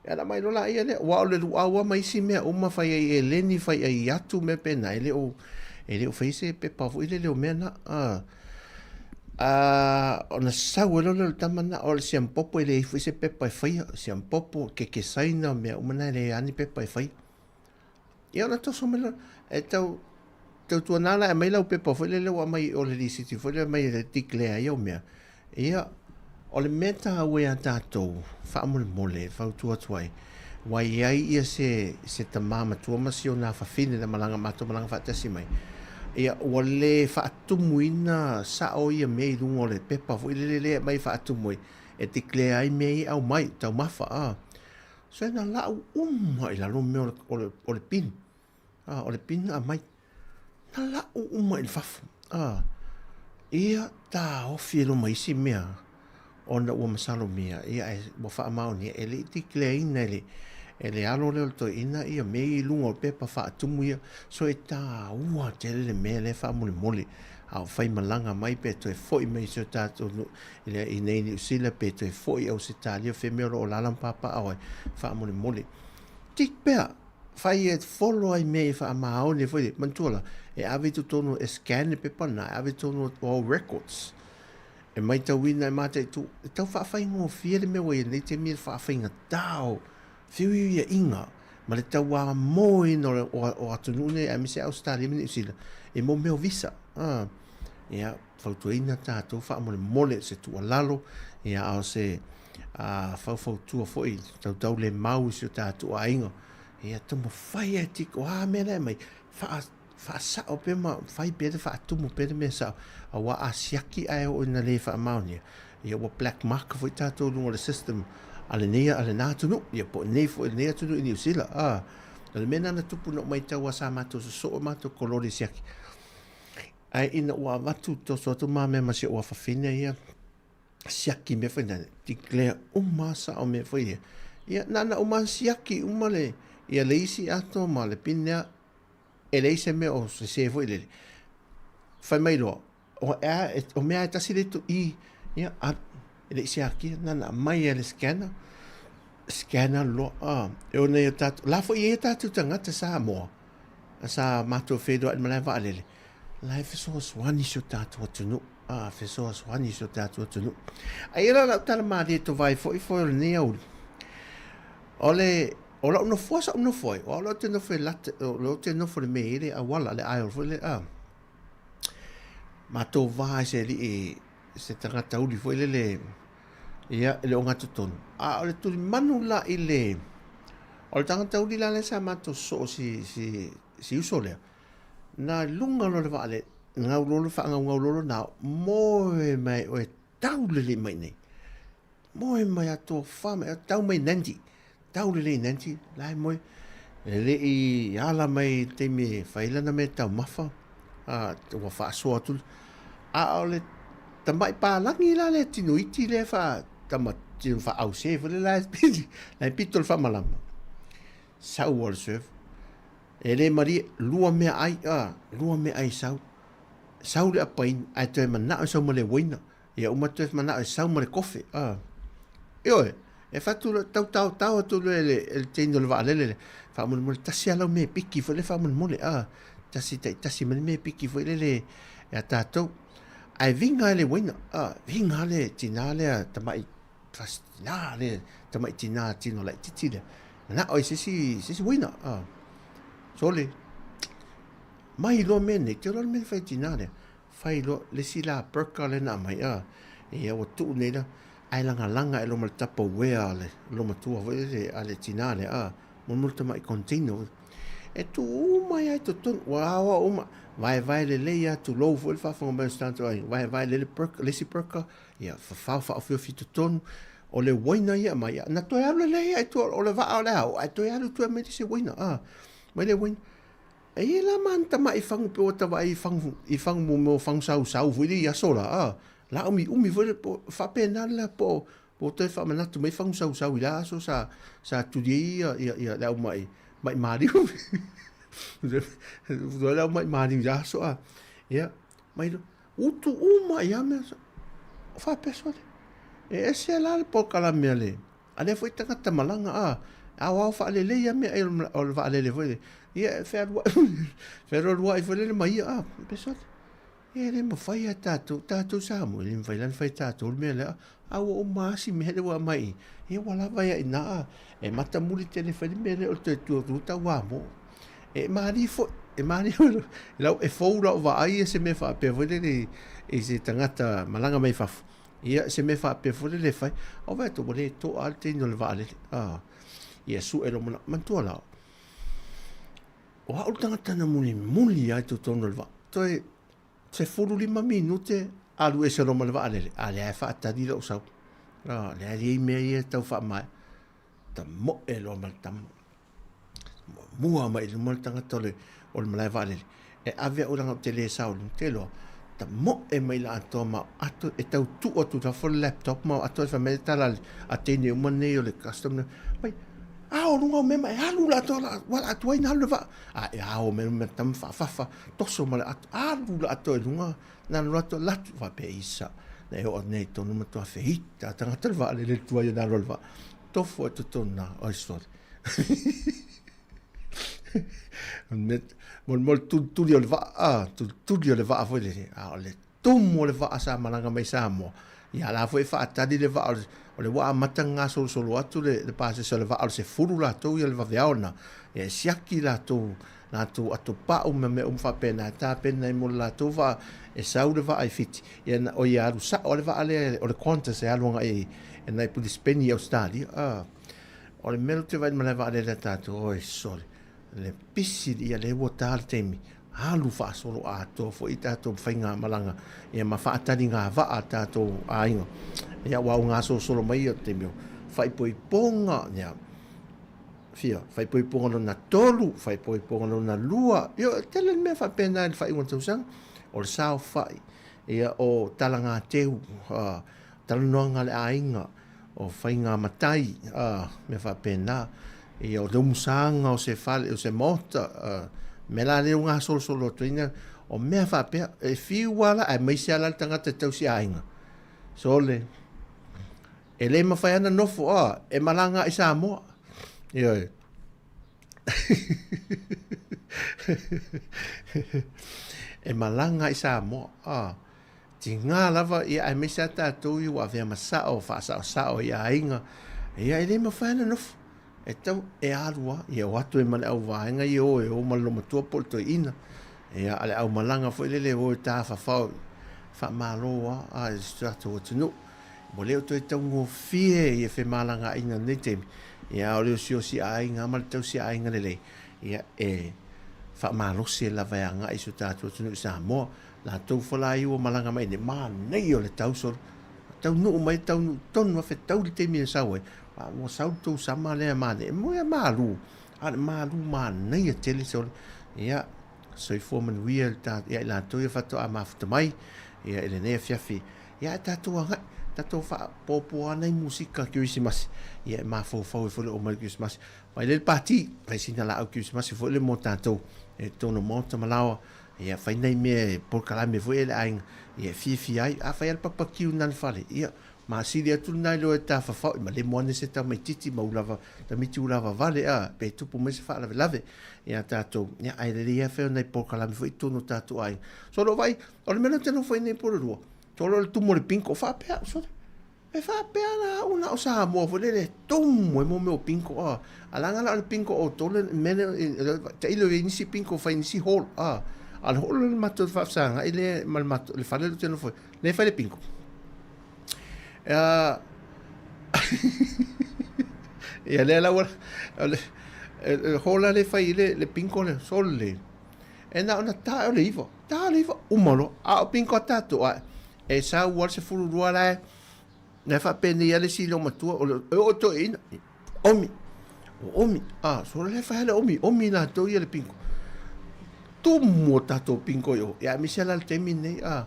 E ala mai loa laia lea, aua o le luau lava ma isi mea uma, fai ai eleni, fai ai atu, mea pena, e le o, e le o faia se pepa foi lele o mea na. A, a, ona sau ai loa lea o le tama na, o le siampopo e leai foi se pepa e faia, siampopo, keke saina, mea uma na e leai lava ni pepa e faia. Ia ona toso mai loa, e tau, tautuana la e aumai lau pepa foi lele ua aumai o le lisiti foi lea aumai e declare ai au mea. Ia, o le mea taua iā tatou, faamolemole, e fautua atu ai, ua i ai ia se, se tama matua ma si ona afafine na malaga, matou malaga faatasi mai, ia, ua le faatumuina sao ia mea i luga o le pepa foi lele lea e aumai e faatumu ai, e declare ai mea ia e aumai, taumafa, a. So na lau uma i lalo mea o le, o le, o le pin. A, o le pin na aumai. Na lau uma i le fafo. A, ia taofi e loma isi mea ona ua masalomia, ia ae ua faamaonia e le i declare ina e le, e le alo lea o le toeaina ia mea ia i luga o pepa faatumu ia. So e taua tele le mea lea faamolemole a o faimalaga mai pe toe foi mai i si o tatou nuu i nei Niu Sila pe toe foi i Ausetalia o fea mea o lo o alaala ma papaaao ai faamolemole. Tick pea, fai e follow ai mea ia faamaoni foi lea, manatua la, e ave i totonu e scan le pepa lena, e ave i totonu o au records. E maitauina, e mataitu, e tau faafaigofie le mea ua i ai nei taimi le faafaigatā o feuiuiaiga ma le tauamoina o, o atunuu nei aemaise Ausetalia ma Niu Sila i mo mea o visa. Ah, ia, fautuaina tatou faamolemole se tuualalo, ia, a o se. a faufautua foi tautau le mau i si o tatou aiga. Ia taumafai e tiko a mea la e mai faa faasao pea ma fai pea le faatumu pea le mea sao aua a siaki ae oo ina le faamaonia ia ua black mark foi tatou i luga o le system a lenei a lena atunuu ia po o nei foi lenei atunuu i Niu Sila a o le mea lena na tupu na ou matau a sa matou sosoo matou kololi e siaki ae ina ua avatu toso atu ma mea ma si ou afafine ia siaki mea foi lea declare uma sao mea foi ia ia na na uma siaki uma le ia le isi ato ma le pine e leai se mea o sese foi lele. Fai mai loa, o, ea, o mea e tasi le tu i, ia, a, e le i siakia, na na mai e le scanner, scanner loa, a, e ona ia tātou, la foi ia tātou tagata Samoa, sa mātou whenua i malae vaalele, la e fesoasoani si o tātou atunuu, a, fesoasoani si o tātou atunuu. A ia la lau tala mālie to vai foi foi o lenei auli. O le, O lau nofoa sa ou nofo ai, o au la ou te nofo e lata, o lea ou te nofo i le mea e i ai le auala, le aisle foi lea, a. Matou va i se alii, se tagata uli foi lele, ia, e le o gatotonu. A o le tulimanu la i le, o le tagata uli la lea sa matou sosoo si, si, si uso lea, na luga loa o le vaalele, gau loa le faagaugau loa lona ao, moe mai oe tau lelei mai i inei. Moe mai a tofa mai, tau mai Nandi, tau lelei Nandi, la e moe. E le i ala mai i le taimi e fai lana mea taumafa, a, ua faasoa atu. A o le tamai palagi la le tino iti lea fa tama tino faause foi le la la e pito le faamalama. Sau o le surf. E le malie, lua mea ai, a, lua mea ai sau. Sau le apaini, ae toe manao e sau ma le uaina. Ia uma toe manao e sau ma le kofe. A. Ioe, e fatu lo tau tao tao atu loa e le, e le teine o le vaalele le faamolemole tasi lava lau mea piki foi le faamolemole. A, tasi taitasi ma le mea piki foi lele ia tatou. Ae viga le uaina, a, viga le tinā lea tamai tina le tamai tinā tino laitiiti lea. Manao i se isi, se isi uaina. A, sole, mai loa mea nei, te iloa le mea na fai e tinā lea. Fai loa le isi la burka lea na aumai a, ia ua tuu nei la, ae lagalaga e loma le tupperware a le olomatua foi lele a le tinā lea a, molimoli tamai container foi. E tuu uma ai lava i totonu, ua aoao uma, vaevae lelei lava tulou foi le faafofoga mai o si tagata o aiga, vaevae lelei le burka, le isi burka, ia fafao faaofiofi i totonu, o le uaina ia e aumai, na toe alu lelei lava i tua, o le vaa o le a oo, ae toe alu i tua e aumai le isi uaina a, aumai le uaina. E i ai la ma ana tamai fagu pei ua tavaai i fagu i fagu mo mea o fagu sausau foi lea i aso la, a, la umiumi foi le po faapena le la po po toe faamanatu mai fagu sausau i la aso sa sa tuli ai ia ia ia le au ma'i ma'i maliu. Le au ma'i maliu i la aso a. Ia, mai lo utu uma ia mea sa faapea sole. E ese la le polokalame a le A lea foi tagata malaga a, aoao faalelei a mea o le vaalele foi lea. Ia e fealuai, fealualuai foi lele ma ia a, pesole. Ia e le mafai a tatou, tatou Samoa, e le mafai la ona fai e tatou le mea lea. A ua uma lava si mea lea ua aumai i, ia ua lava ai i ina a. E matamuli tele fai le mea lea o le toe tu atu tau amo. E malie foi, e malie foi. Lau, e fou lau vaai ia se mea faapea foi lele i se tagata malaga mai fafo. Ia, se mea faapea foi lele e fai. Au vaai atu, ua le toa lava le teine o le vaalele. Ah, ia sue lou manao. Manatua la, o au le tagata na mulimuli lava i totonu o le vaa. Toe 15 minute alu ese loa ma le vaalele, a lea e faatali lou sau. Ah, lea e i ai mea ia e tau faamaea. Tamoe loa ma le tama. Mua mai i luma le tagata o le, o le malae vaalele. E ave au leaga ou te le sao i luga. Te iloa, tamoe mai le atoa ma ato, e tau tuu atu i fafo le laptop ma ato e fai mai le tala a teine uma nei o le custom. Mai, ao luga o mea ma e alu la atoa la, ua la atu ai na alu le vaa. A e ao me me tama whaafafa, toso ma le ato, alu la atoa i luga, na alu atoa latu, whapea isa. Na e oo nei tonu matua whihita, tangata le vaalele le tuai o na alu le vaa. Tofo e totonu na, oi sorry. Mo le tulituli o le vaa, a, tulituli o le vaa foi lele, a o le tumu o le vaa sa malaga mai Samoa. Ia la foi e faatali le vaa o le ua amata ona gasolosolo atu le, le pasese o le vaa o le 10 latou ia le vaveao na. Ia e siaki latou latou atopau ma mea uma faapena e tapena ai mo le latou vaa e sau le vaa i Fiti, ia na, o ia alu sao lava le vaa lea o le Qantas e alu agai i Pilisipeni i Ausetalia. O le mea lea ou te vaai i le malae vaalele a tatou, oi sole, le pisi, ia lea ua ta le taimi, alu faasolo atoa foi tatou faigamalaga ia ma faataliga vaa a tatou aiga. Ia aua ua gasolosolo mai ia taimi o faaipoipoga, ia fia faaipoipoga lona tolu, faaipoipoga lona lua, ia e tele le mea faapena i le faaiuga o le tausaga, o le saofai, ia o talagateu, talanoaga a le aiga, o faiga matai, a, mea faapena. Ia, o le umusaga o se fale, o se maota, a, mea la lea ua gasolosolo atu ai, o mea faapea, e fiu lava la, aemaise lava la le tagata e tausi aiga. Sole, e le mafai lava ona nofo, a, e malaga lava i Samoa. Ioe. E malaga i Samoa, a. Tiga lava, ia aemaise lava tatou ia ua avea ma sao, faasaosao i aiga, ia e le mafai ona nofo. E tatau e alu lava, ia o atu ai ma le auvaega ia o e o ma le loomatua po o le toeaina. Ia a le aumalaga foi lele e o e tafafao, faamalo lava a i si o tatou atunuu. Ua le o toe taugofie ia femalagaaiga i lenei taimi, ia a o le osiosi aiga ma le tausi aiga lelei, ia e faamalosi lava e agai i si o tatou atunuu i Samoa. Latou foi la ia ua malaga mai nei, manaia o le tau solo. Taunuu mai, taunuu tonu lava, fetau le taimi e sau ai, a ua sau le tou sama lea manaia, e moni lava malu, a o le malu manaia tele solo. Ia, soifua manuia le ta, ia i latou ia faatoa mafuta mai, ia i lenei afiafi. Ia ae tatou agai, tatou faapoapoa nai musika Kerisimasi, ia e mafaufau ai foi le oo mai o le Kerisimasi. Fai lea le pati, fai sina laau Kerisimasi foi lea mo tatou i totonu o maota ma laoa. Ia fai nai mea e polokalame foi e le aiga, ia e fiafia ai. A fai lava le papakiu na le fale, ia masili atu lena i lo e tafafao, ma lemo ane se tamaititi ma ulava, tamaiti ulava vale, a, pe tupu mai se faalavelave ia tatou. Ia, ae lelei lava fai o nai polokalame foi i totonu o tatou aiga. So, o lou vaai, o le mea lea ou te nofo ai nei po o le lua, solo le tumu o le bingo, faapea au, sole, E faapea la au na o Samoa foi lele e tumu ai mo mea o bingo a. A leaga la o le bingo o outou le mea lea tailo i ai nisi bingo fai nisi hall a. A o le hall le matou faafesagai lea ma le matou le fale lea ou te nofo ai, lea e fai le bingo. Ia lea la ua o le hall la lea e fai ai le bingo lea, sole. E na ona ta o le 9, ta o le 9 uma loa. A o bingo a tatou ae E sau lava le 12 la e, la e faapenei lava le isi loomatua, o le, e oo toeaina, omi, ua omi, a, solo la e fai lava le omi, omi latou ia le bingo. Tumu o tatou bingo i o, ia aemaise la le taimi lenei, a,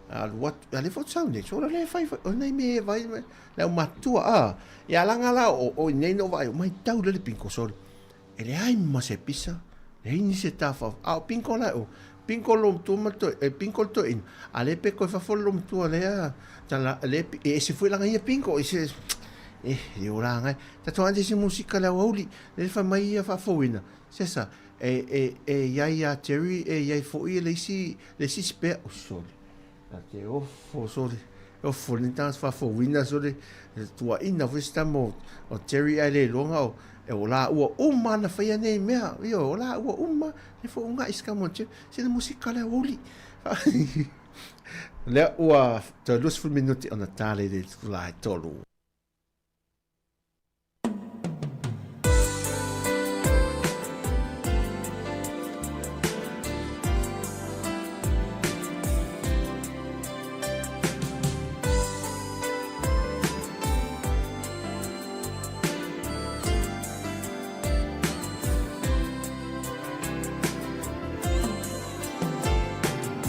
alu atu, a lea foi ou te sau nei, solo la e fai foi, o nai mea e vai, le aumatua, a, ia leaga la o, o i inei na ou vaai, matau lea le bingo, sole, E leai ma se pisa, leai nisi e tafafao. A o bingo la e o, bingo le loomatua ma le toe, e bingo le toeaina, a lea pe toe fafo le loomatua lea, tala, lea, e ese foi lana ia bingo, e se, e, le o la ngai. Tatou ae se musika le aoauli, le fai mai ia faafouina, sesa, e, e, e iai ia Terry, e iai foi le isi, le isi spare, oh sorry. A te ofo sole, ofo lenei tagata faafouina sole, tuuaina foi se tama o Terry ae le iloa na o, e o laua uma na faia nei mea, ioe, o laua uma, lea foi uunai se tama o Terry, sina musika le aoauli. Lea ua toe 20 minute ona ta lea i le itula e tolu.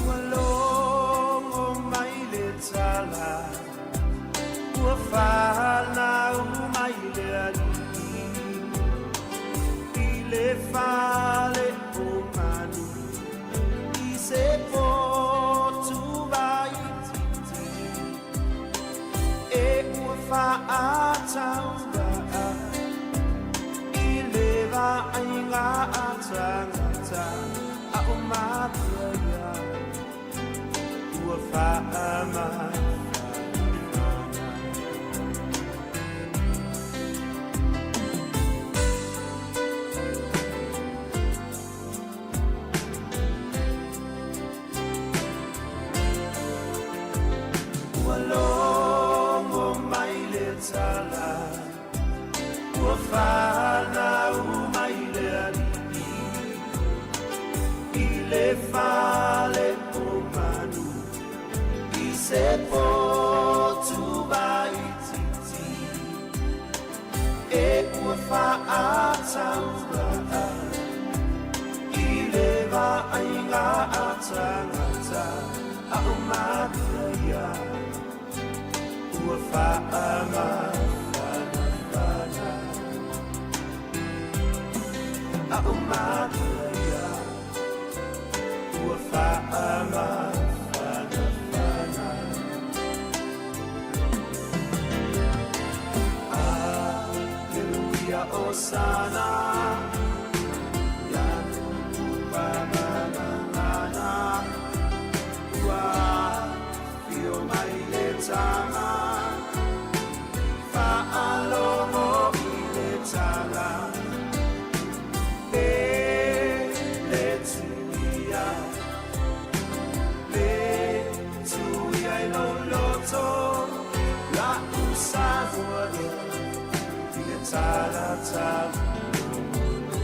Ua logo mai le tala Ua fanau mai le Alii I le fale o manu I se potu waititi E ua faatauvaa I le vaaiga a tangata A o matua ia Ua faamafanafana. fale o manu i se potu waititi e ua whaataura i le vaaiga a tangata a o matua ia ua whaamafanafana a o matua ia ua whaamafanafana. Aleluia, Osana, ia Tupuamangangana, ua afio mai le tama, faalogo i le tala, e le tuia, le tuia i lou loto, la'u Samoa ea i le talatauololo.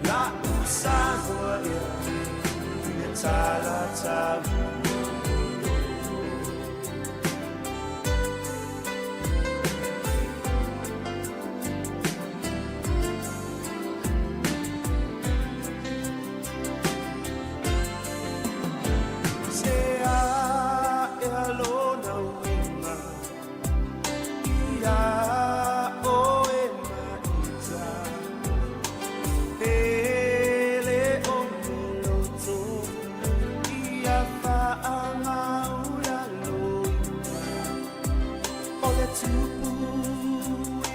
La'u Samoa ea i le talatauololo. Se a'e lona uiga iā ʻoe maʻita, pele o loto ia faamaulaloina o le tupu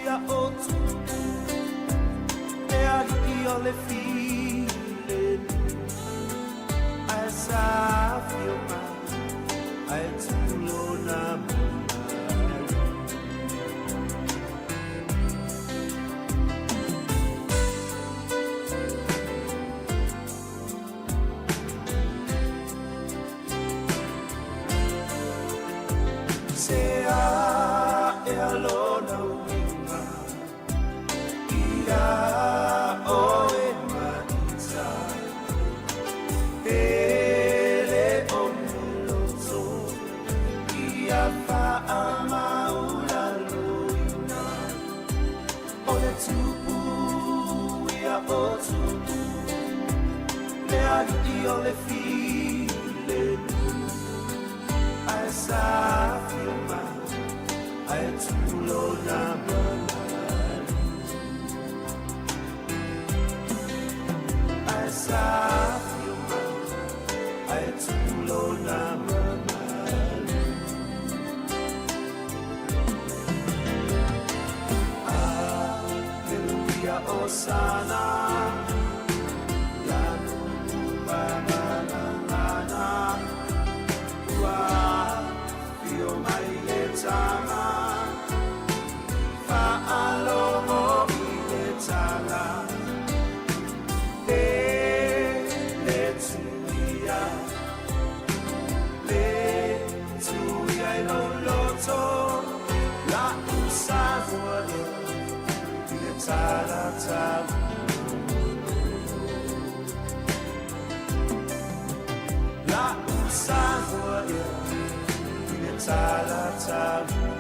ia o Tupu, le aliʻi o le filemu, ae sa afio mai ae tupu lona mamalu. Se a'e lona uiga iā ʻoe maʻita, pele o loto ia faamaulaloina o le tupu ia o Tupu, le aliʻi o le filemu, ae sa afio mai ae tupu lona mamalu. Ae sa afio mai ae tupu lona mamalu. Aleluia, Osana, ia Tupuamangangana, ua afio mai le tama, faalogo i le tala, e le tuia, le tuia i lou loto, la'u Samoa ea i le talatauololo. La'u Samoa ea i le talatauololo.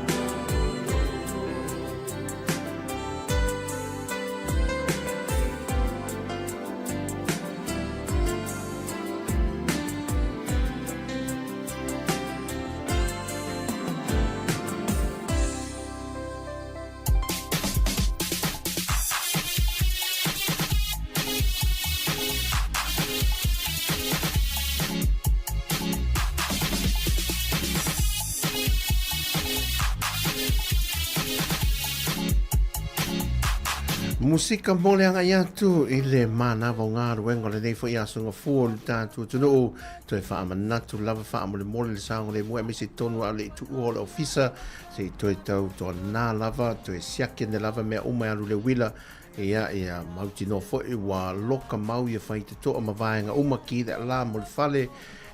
Musika mo le agai atu i le manava o galuega o lenei foi aso gafua o le tatou atunuu. Toe faamanatu lava faamolemole le saogalemu aemaise tonu a o le i tuua o le ofisa se i toe tau toanā lava, toe siaki ane lava mea uma e alu le uila. Ia, ia mautinoa foi ua loka mau ia faitotoa ma vaega uma ki le alā mo le fale.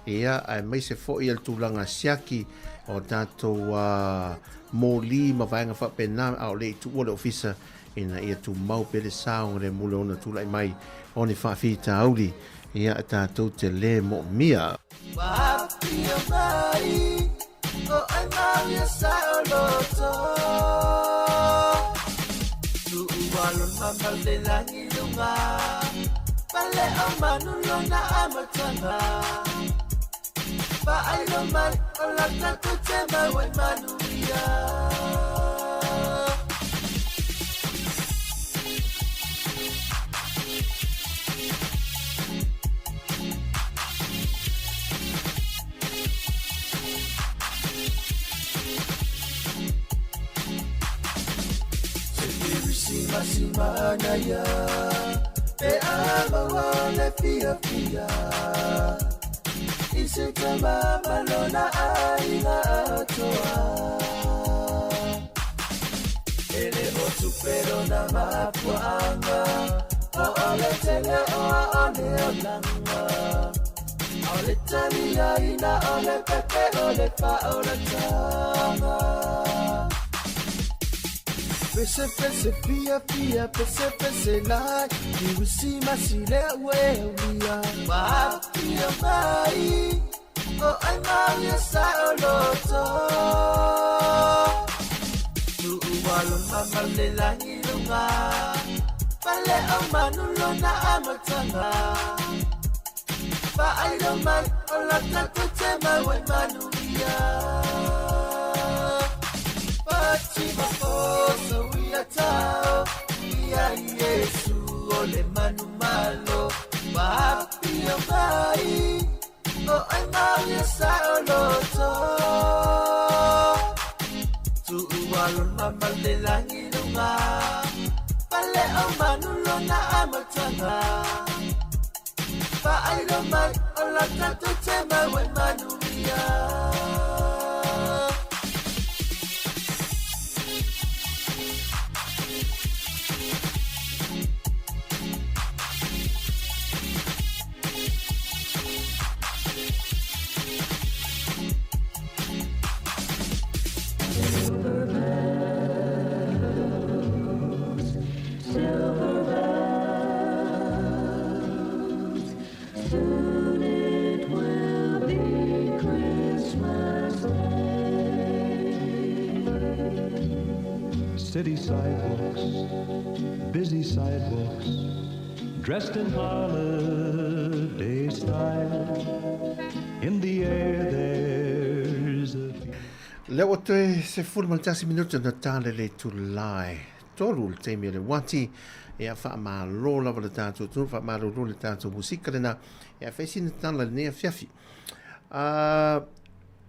Ia, aemaise foi le tulaga siaki o tatou moli ma vaega faapena a o le i tuua le ofisa. ina ia tumau pea le saogalemu le ona tulai mai o ni faafitauli ia tatou te lē moomia. City sidewalks, busy sidewalks, dressed in holiday style. In the air there's a Lea ua toe 11 minute ona tale le itula e tolu le taimi o le uati. Ia faamalo lava le tatou atunuu, faamalolo le tatou musika lena. Ia fai sina tala i lenei afiafi. Uh,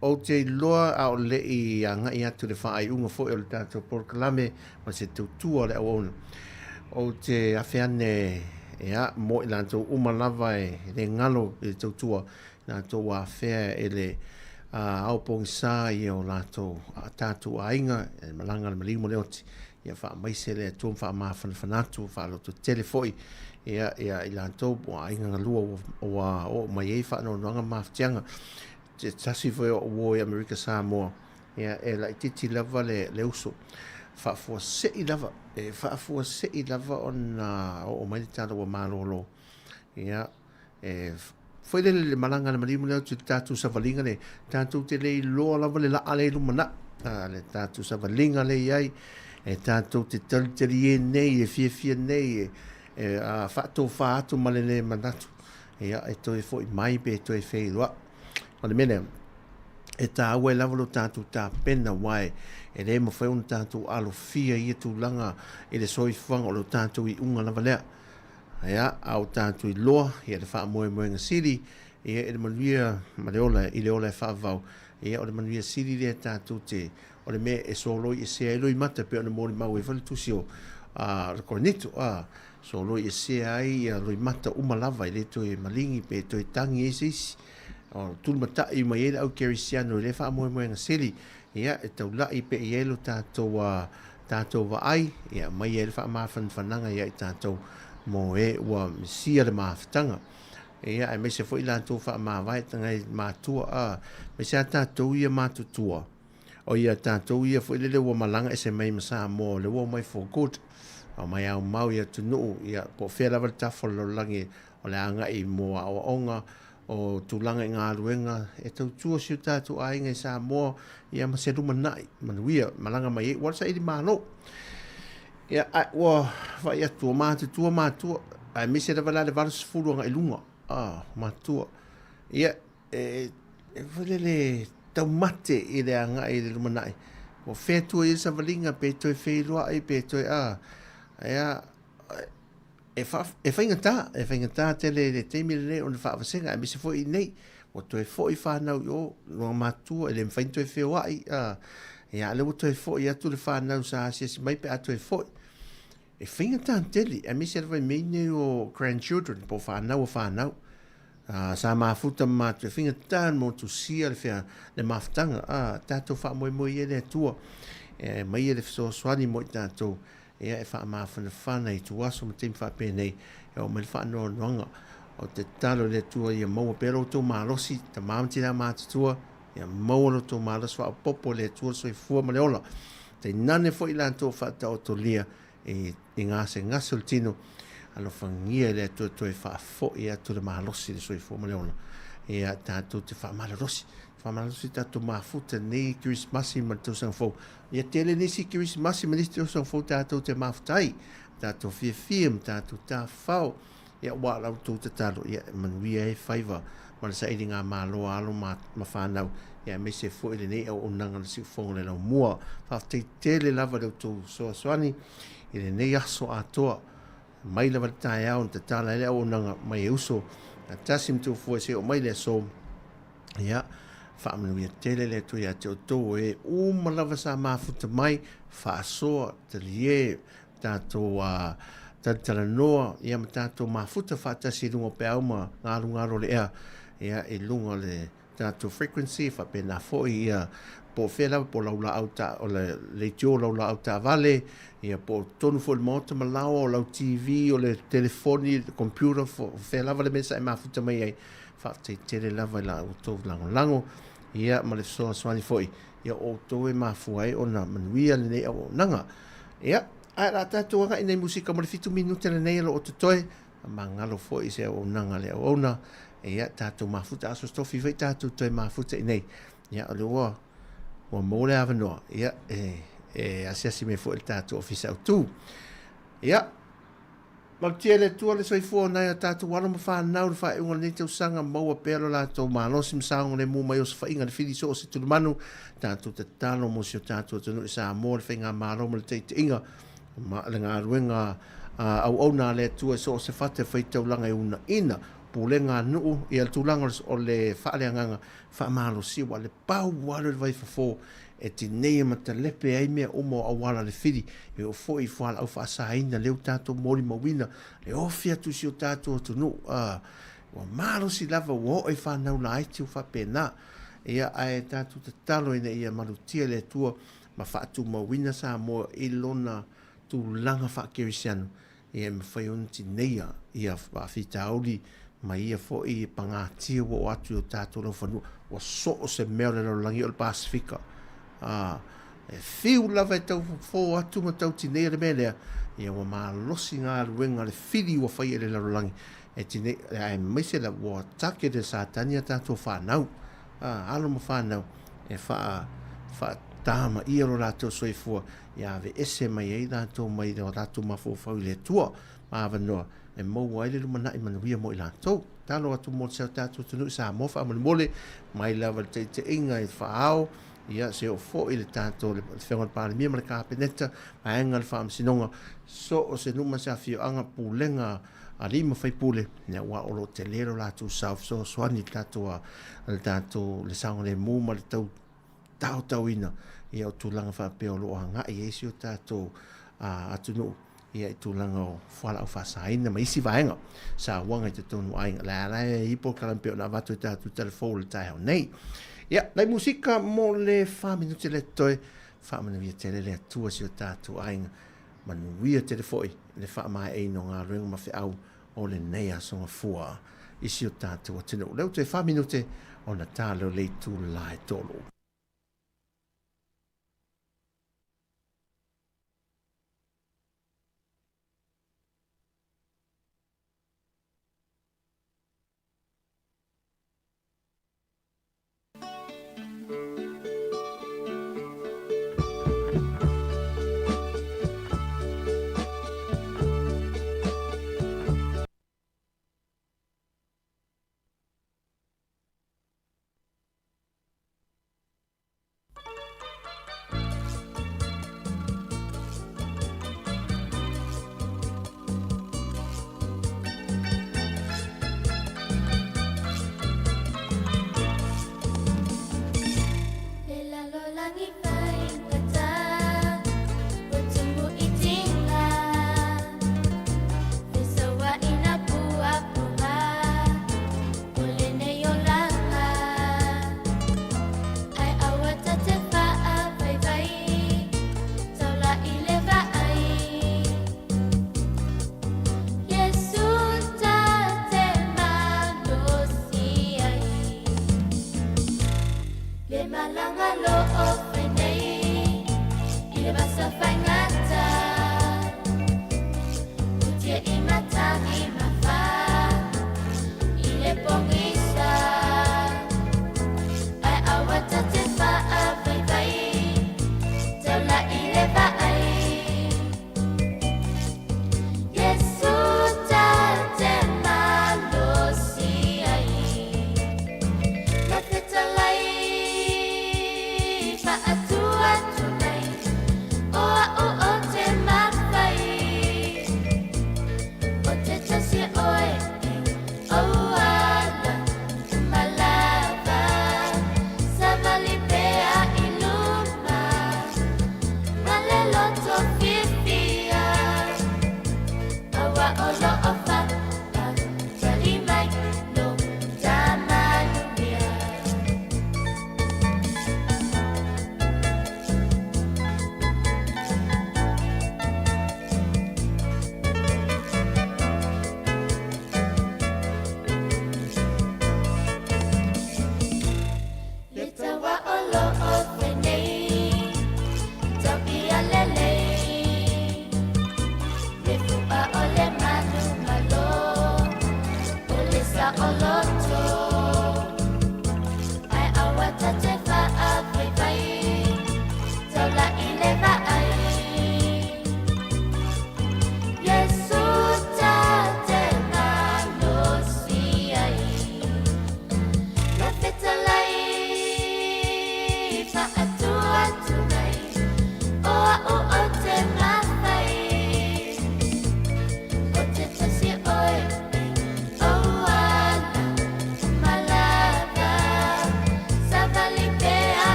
Ou te iloa a o le i agai atu i le faaiuga foi o le tatou polokalame ma se tautua o le auauna. Ou te afe ane ia, mo i latou uma lava e le galo i le tautua, i latou ua afea e le ao pogisa ia o latou a tatou aiga, e malaga le maliu ma le oti. Ia faamaise le Atua ma faamafanafana atu, faalototele foi ia, ia i latou ua aiga galua ua, ua oo mai ai faanoanoaga ma mafatiaga. Se tasi foi o uo i Amerika Samoa, ia, e laitiiti lava le, le uso. Faafuasei lava, e faafuasei lava ona oo mai le tala ua malolo. Ia, e foi lele le malaga a le maliu ma le oti le tatou savaliga le tatou te le iloa lava le laa le i lumanai. A, le tatou savaliga le i ai, e tatou te talitalie nei, e fiafia nei, e, e a, faatofa atu ma le le manatu. Ia, e toe foi mai pe toe feiloai. O le mea lea, e tāua ai lava lo tātou tāpena wae e lē mafai ona tātou alofia ia tulaga i le soifuaga o lo tātou iuga lava lea. Ia, a o tātou iloa ia le faamoemoega sili ia i le manuia ma le ola i le ola e faavavau, ia o le manuia sili lea tātou te o le mea e soloi esea ai loimata pei ona molimau ai foi le tusi o a le Korinito a soloi esea ai ia loimata uma lava e le toe maligi pe toe tangi ai se isi. O tulimatai mai ai le au kerisiano i lea faamoemoega sili, ia e taula'i pea i ai lo tatou a tatou vaai, ia aumai ai le faamafanafanaga ia i tatou mo e ua misia le mafutaga. Ia aemaise foi latou faamavae tagai matua a, aemaise a tatou ia matutua. O ia tatou ia foi lele ua malaga ese mai ma Samoa, o le ua omai for good. Aumai aumau i atunuu, ia, po o fea lava le tafa o le lalolagi o le agai mo aoaoga, o tulaga i galuega, e tautua si o tatou aiga i Samoa, ia ma se lumanai manuia malaga mai ai, ua le saili malo. Ia, ae ua vaai atu, ua matutua matua, aemaise lava la le 80 agai i luga, ah, matua. Ia, e, e foi lele taumate i le agai i le lumanai. Ua fea tua i le savaliga, pe toe feiloai, pe toe, ah, ia, e, fa, e faigata, e faigata tele i le taimi lenei ona faavasega, aemaise foi i nei, ua toe foi whanau i o, lona matua, e le mafai ona toe feoai, ah, ia, lea ua toe foi atu le whanau sa asiasi mai pe a toe foi. E faigata tele, aemaise lava i mea nei o grandchildren, po o whanau o whanau. Sa mafuta ma matou, e faigata ona motusia le fea, le mafutaga, a, tatou faamoemoe i ai le Atua, e aumai le fesoasoani mo i tatou, ia e faamafanafana i ituaso ma taimi faapenei, e oo mai le faanoanoaga. O te tatalo i le Atua ia maua pea lo outou malosi, tama ma tina matutua, ia maua lo outou malosi faaopoopo i le Atua le soifua ma le ola. Tainane foi i latou o faataotolia i, i gasegase o le tino, alofagia e le Atua toe faafoi atu le malosi le soifua ma le ola. Ia tatou te faamalolosi, faamalolosi tatou mafuta nei Kerisimasi ma le tausaga fou. Ia tele nisi Kerisimasi ma nisi tausaga fou tatou te mafuta ai, tatou fiafia ma tatou tafafao. Ia ua la outou tatalo, ia e manuia ai faiva ma le sailiga malo a alo ma, ma whanau, ia aemaise foi lenei auaunaga le siufogo le laumua. Faafetai tele lava le outou fesoasoani i lenei aso atoa. Mai lava le taeao na tatala ai le auaunaga mai e uso a tasi ma tuafua se oo mai le aso. Ia, faamanuia tele le Atua ia te outou e uma lava sa mafuta mai, faasoa, talie, tatou talatalanoa ia ma tatou mafuta faatasi i luga o peau ma galugalo o le ea ia i luga o le tatou frequency faapena foi ia po o fea lava po o lau laau ta o le leitio o lau laau taavale ia po o totonu foi o le maota ma laoa o lau TV o le telefoni le computer fo fea lava le mea sa e mafuta mai ai faafetai tele lava i la outou lagolago ia ma le fesoasoani foi ia o outou e mafua ai ona manuia lenei auaunaga. Ia, ae la tatou agai nei musika mo le 7 minute lenei o lo o totoe, magalo foi i se auaunaga le auauna, ia tatou mafuta aso tofi foi tatou toe mafuta i nei. Ia, o le ua, ua maua le avanoa, ia, e, e asiasi mai foi le tatou ofisa autu. Ia, Malutia e le Atua le soifua o nai a tatou alo ma fanau i le faaiuga o lenei tausaga, maua pea lo latou malosi ma saogalemu mai osofaiga le fili so o se tulumanu. Tatou tatalo mo si o tatou atunuu i Samoa, le faigamalo ma le taitaiga ma le galuega auauna a le Atua i so o se fata e faitaulaga e uunaina pulega a nuu ia le tulaga o le faaleagaga faamalosia ua le pau ua alu i le vaifofo e tineia ma talepe ai mea uma o auala le fili, e oo foi i fualaau faasaina lea ua tatou molimauina le ofi atu i si o tatou atunuu. A, ua malosi lava, ua oo i fanau laiti ua faapena. Ia, ae tatou tatalo ina ia malutia le Atua ma faatumauina Samoa i lona tulaga faakerisiano Ia e mafai ona tineia ia faafitauli ma ia foi pagatia ua oo atu i o tatou laufanua. Ua soo se mea o le lalolagi o le Pasifika. A, e fiu lava e tau fofo atu ma tau tineia le mea lea, ia ua malosi galuega le fili ua faia i le lalolagi e tinei, aemaise la ua target e Satani a tatou fanau, a, alo ma fanau e faa, faatamaia lo latou soifua ia aveese mai ai latou mai lo latou mafaufau i le Atua ma avanoa e maua ai le lumanai manuia mo i latou. Tatalo atu mo si o tatou atunuu i Samoa faamolemole mai lava le taitaiga i le faaao, ia se oo foi le tatou le Afioga i le Palemia ma le Kapeneta, vaega le Faamasinoga, so o se nuu ma se afioaga, pulega alii ma faipule, ia aua o lo o tele lo latou sao fesoasoani i le tatou le tatou le saogalemu ma le tau taotaoina ia o tulaga faapea o lo o agai ai si o tatou atunuu ia i tulaga o fualaau faasaina ma isi vaega sauaga i totonu o aiga. La la e i polokalame pei ona avatu e tatou talafou i le taeao nei. Ia, nai musika mo le 4 minute le totoe, faamanuia tele le Atua si o tatou aiga, manuia tele foi le faamaeaina o galuega ma feau o lenei aso gafua i si o tatou atunuu. Lea ua toe 4 minute ona ta lea o le itula e 3.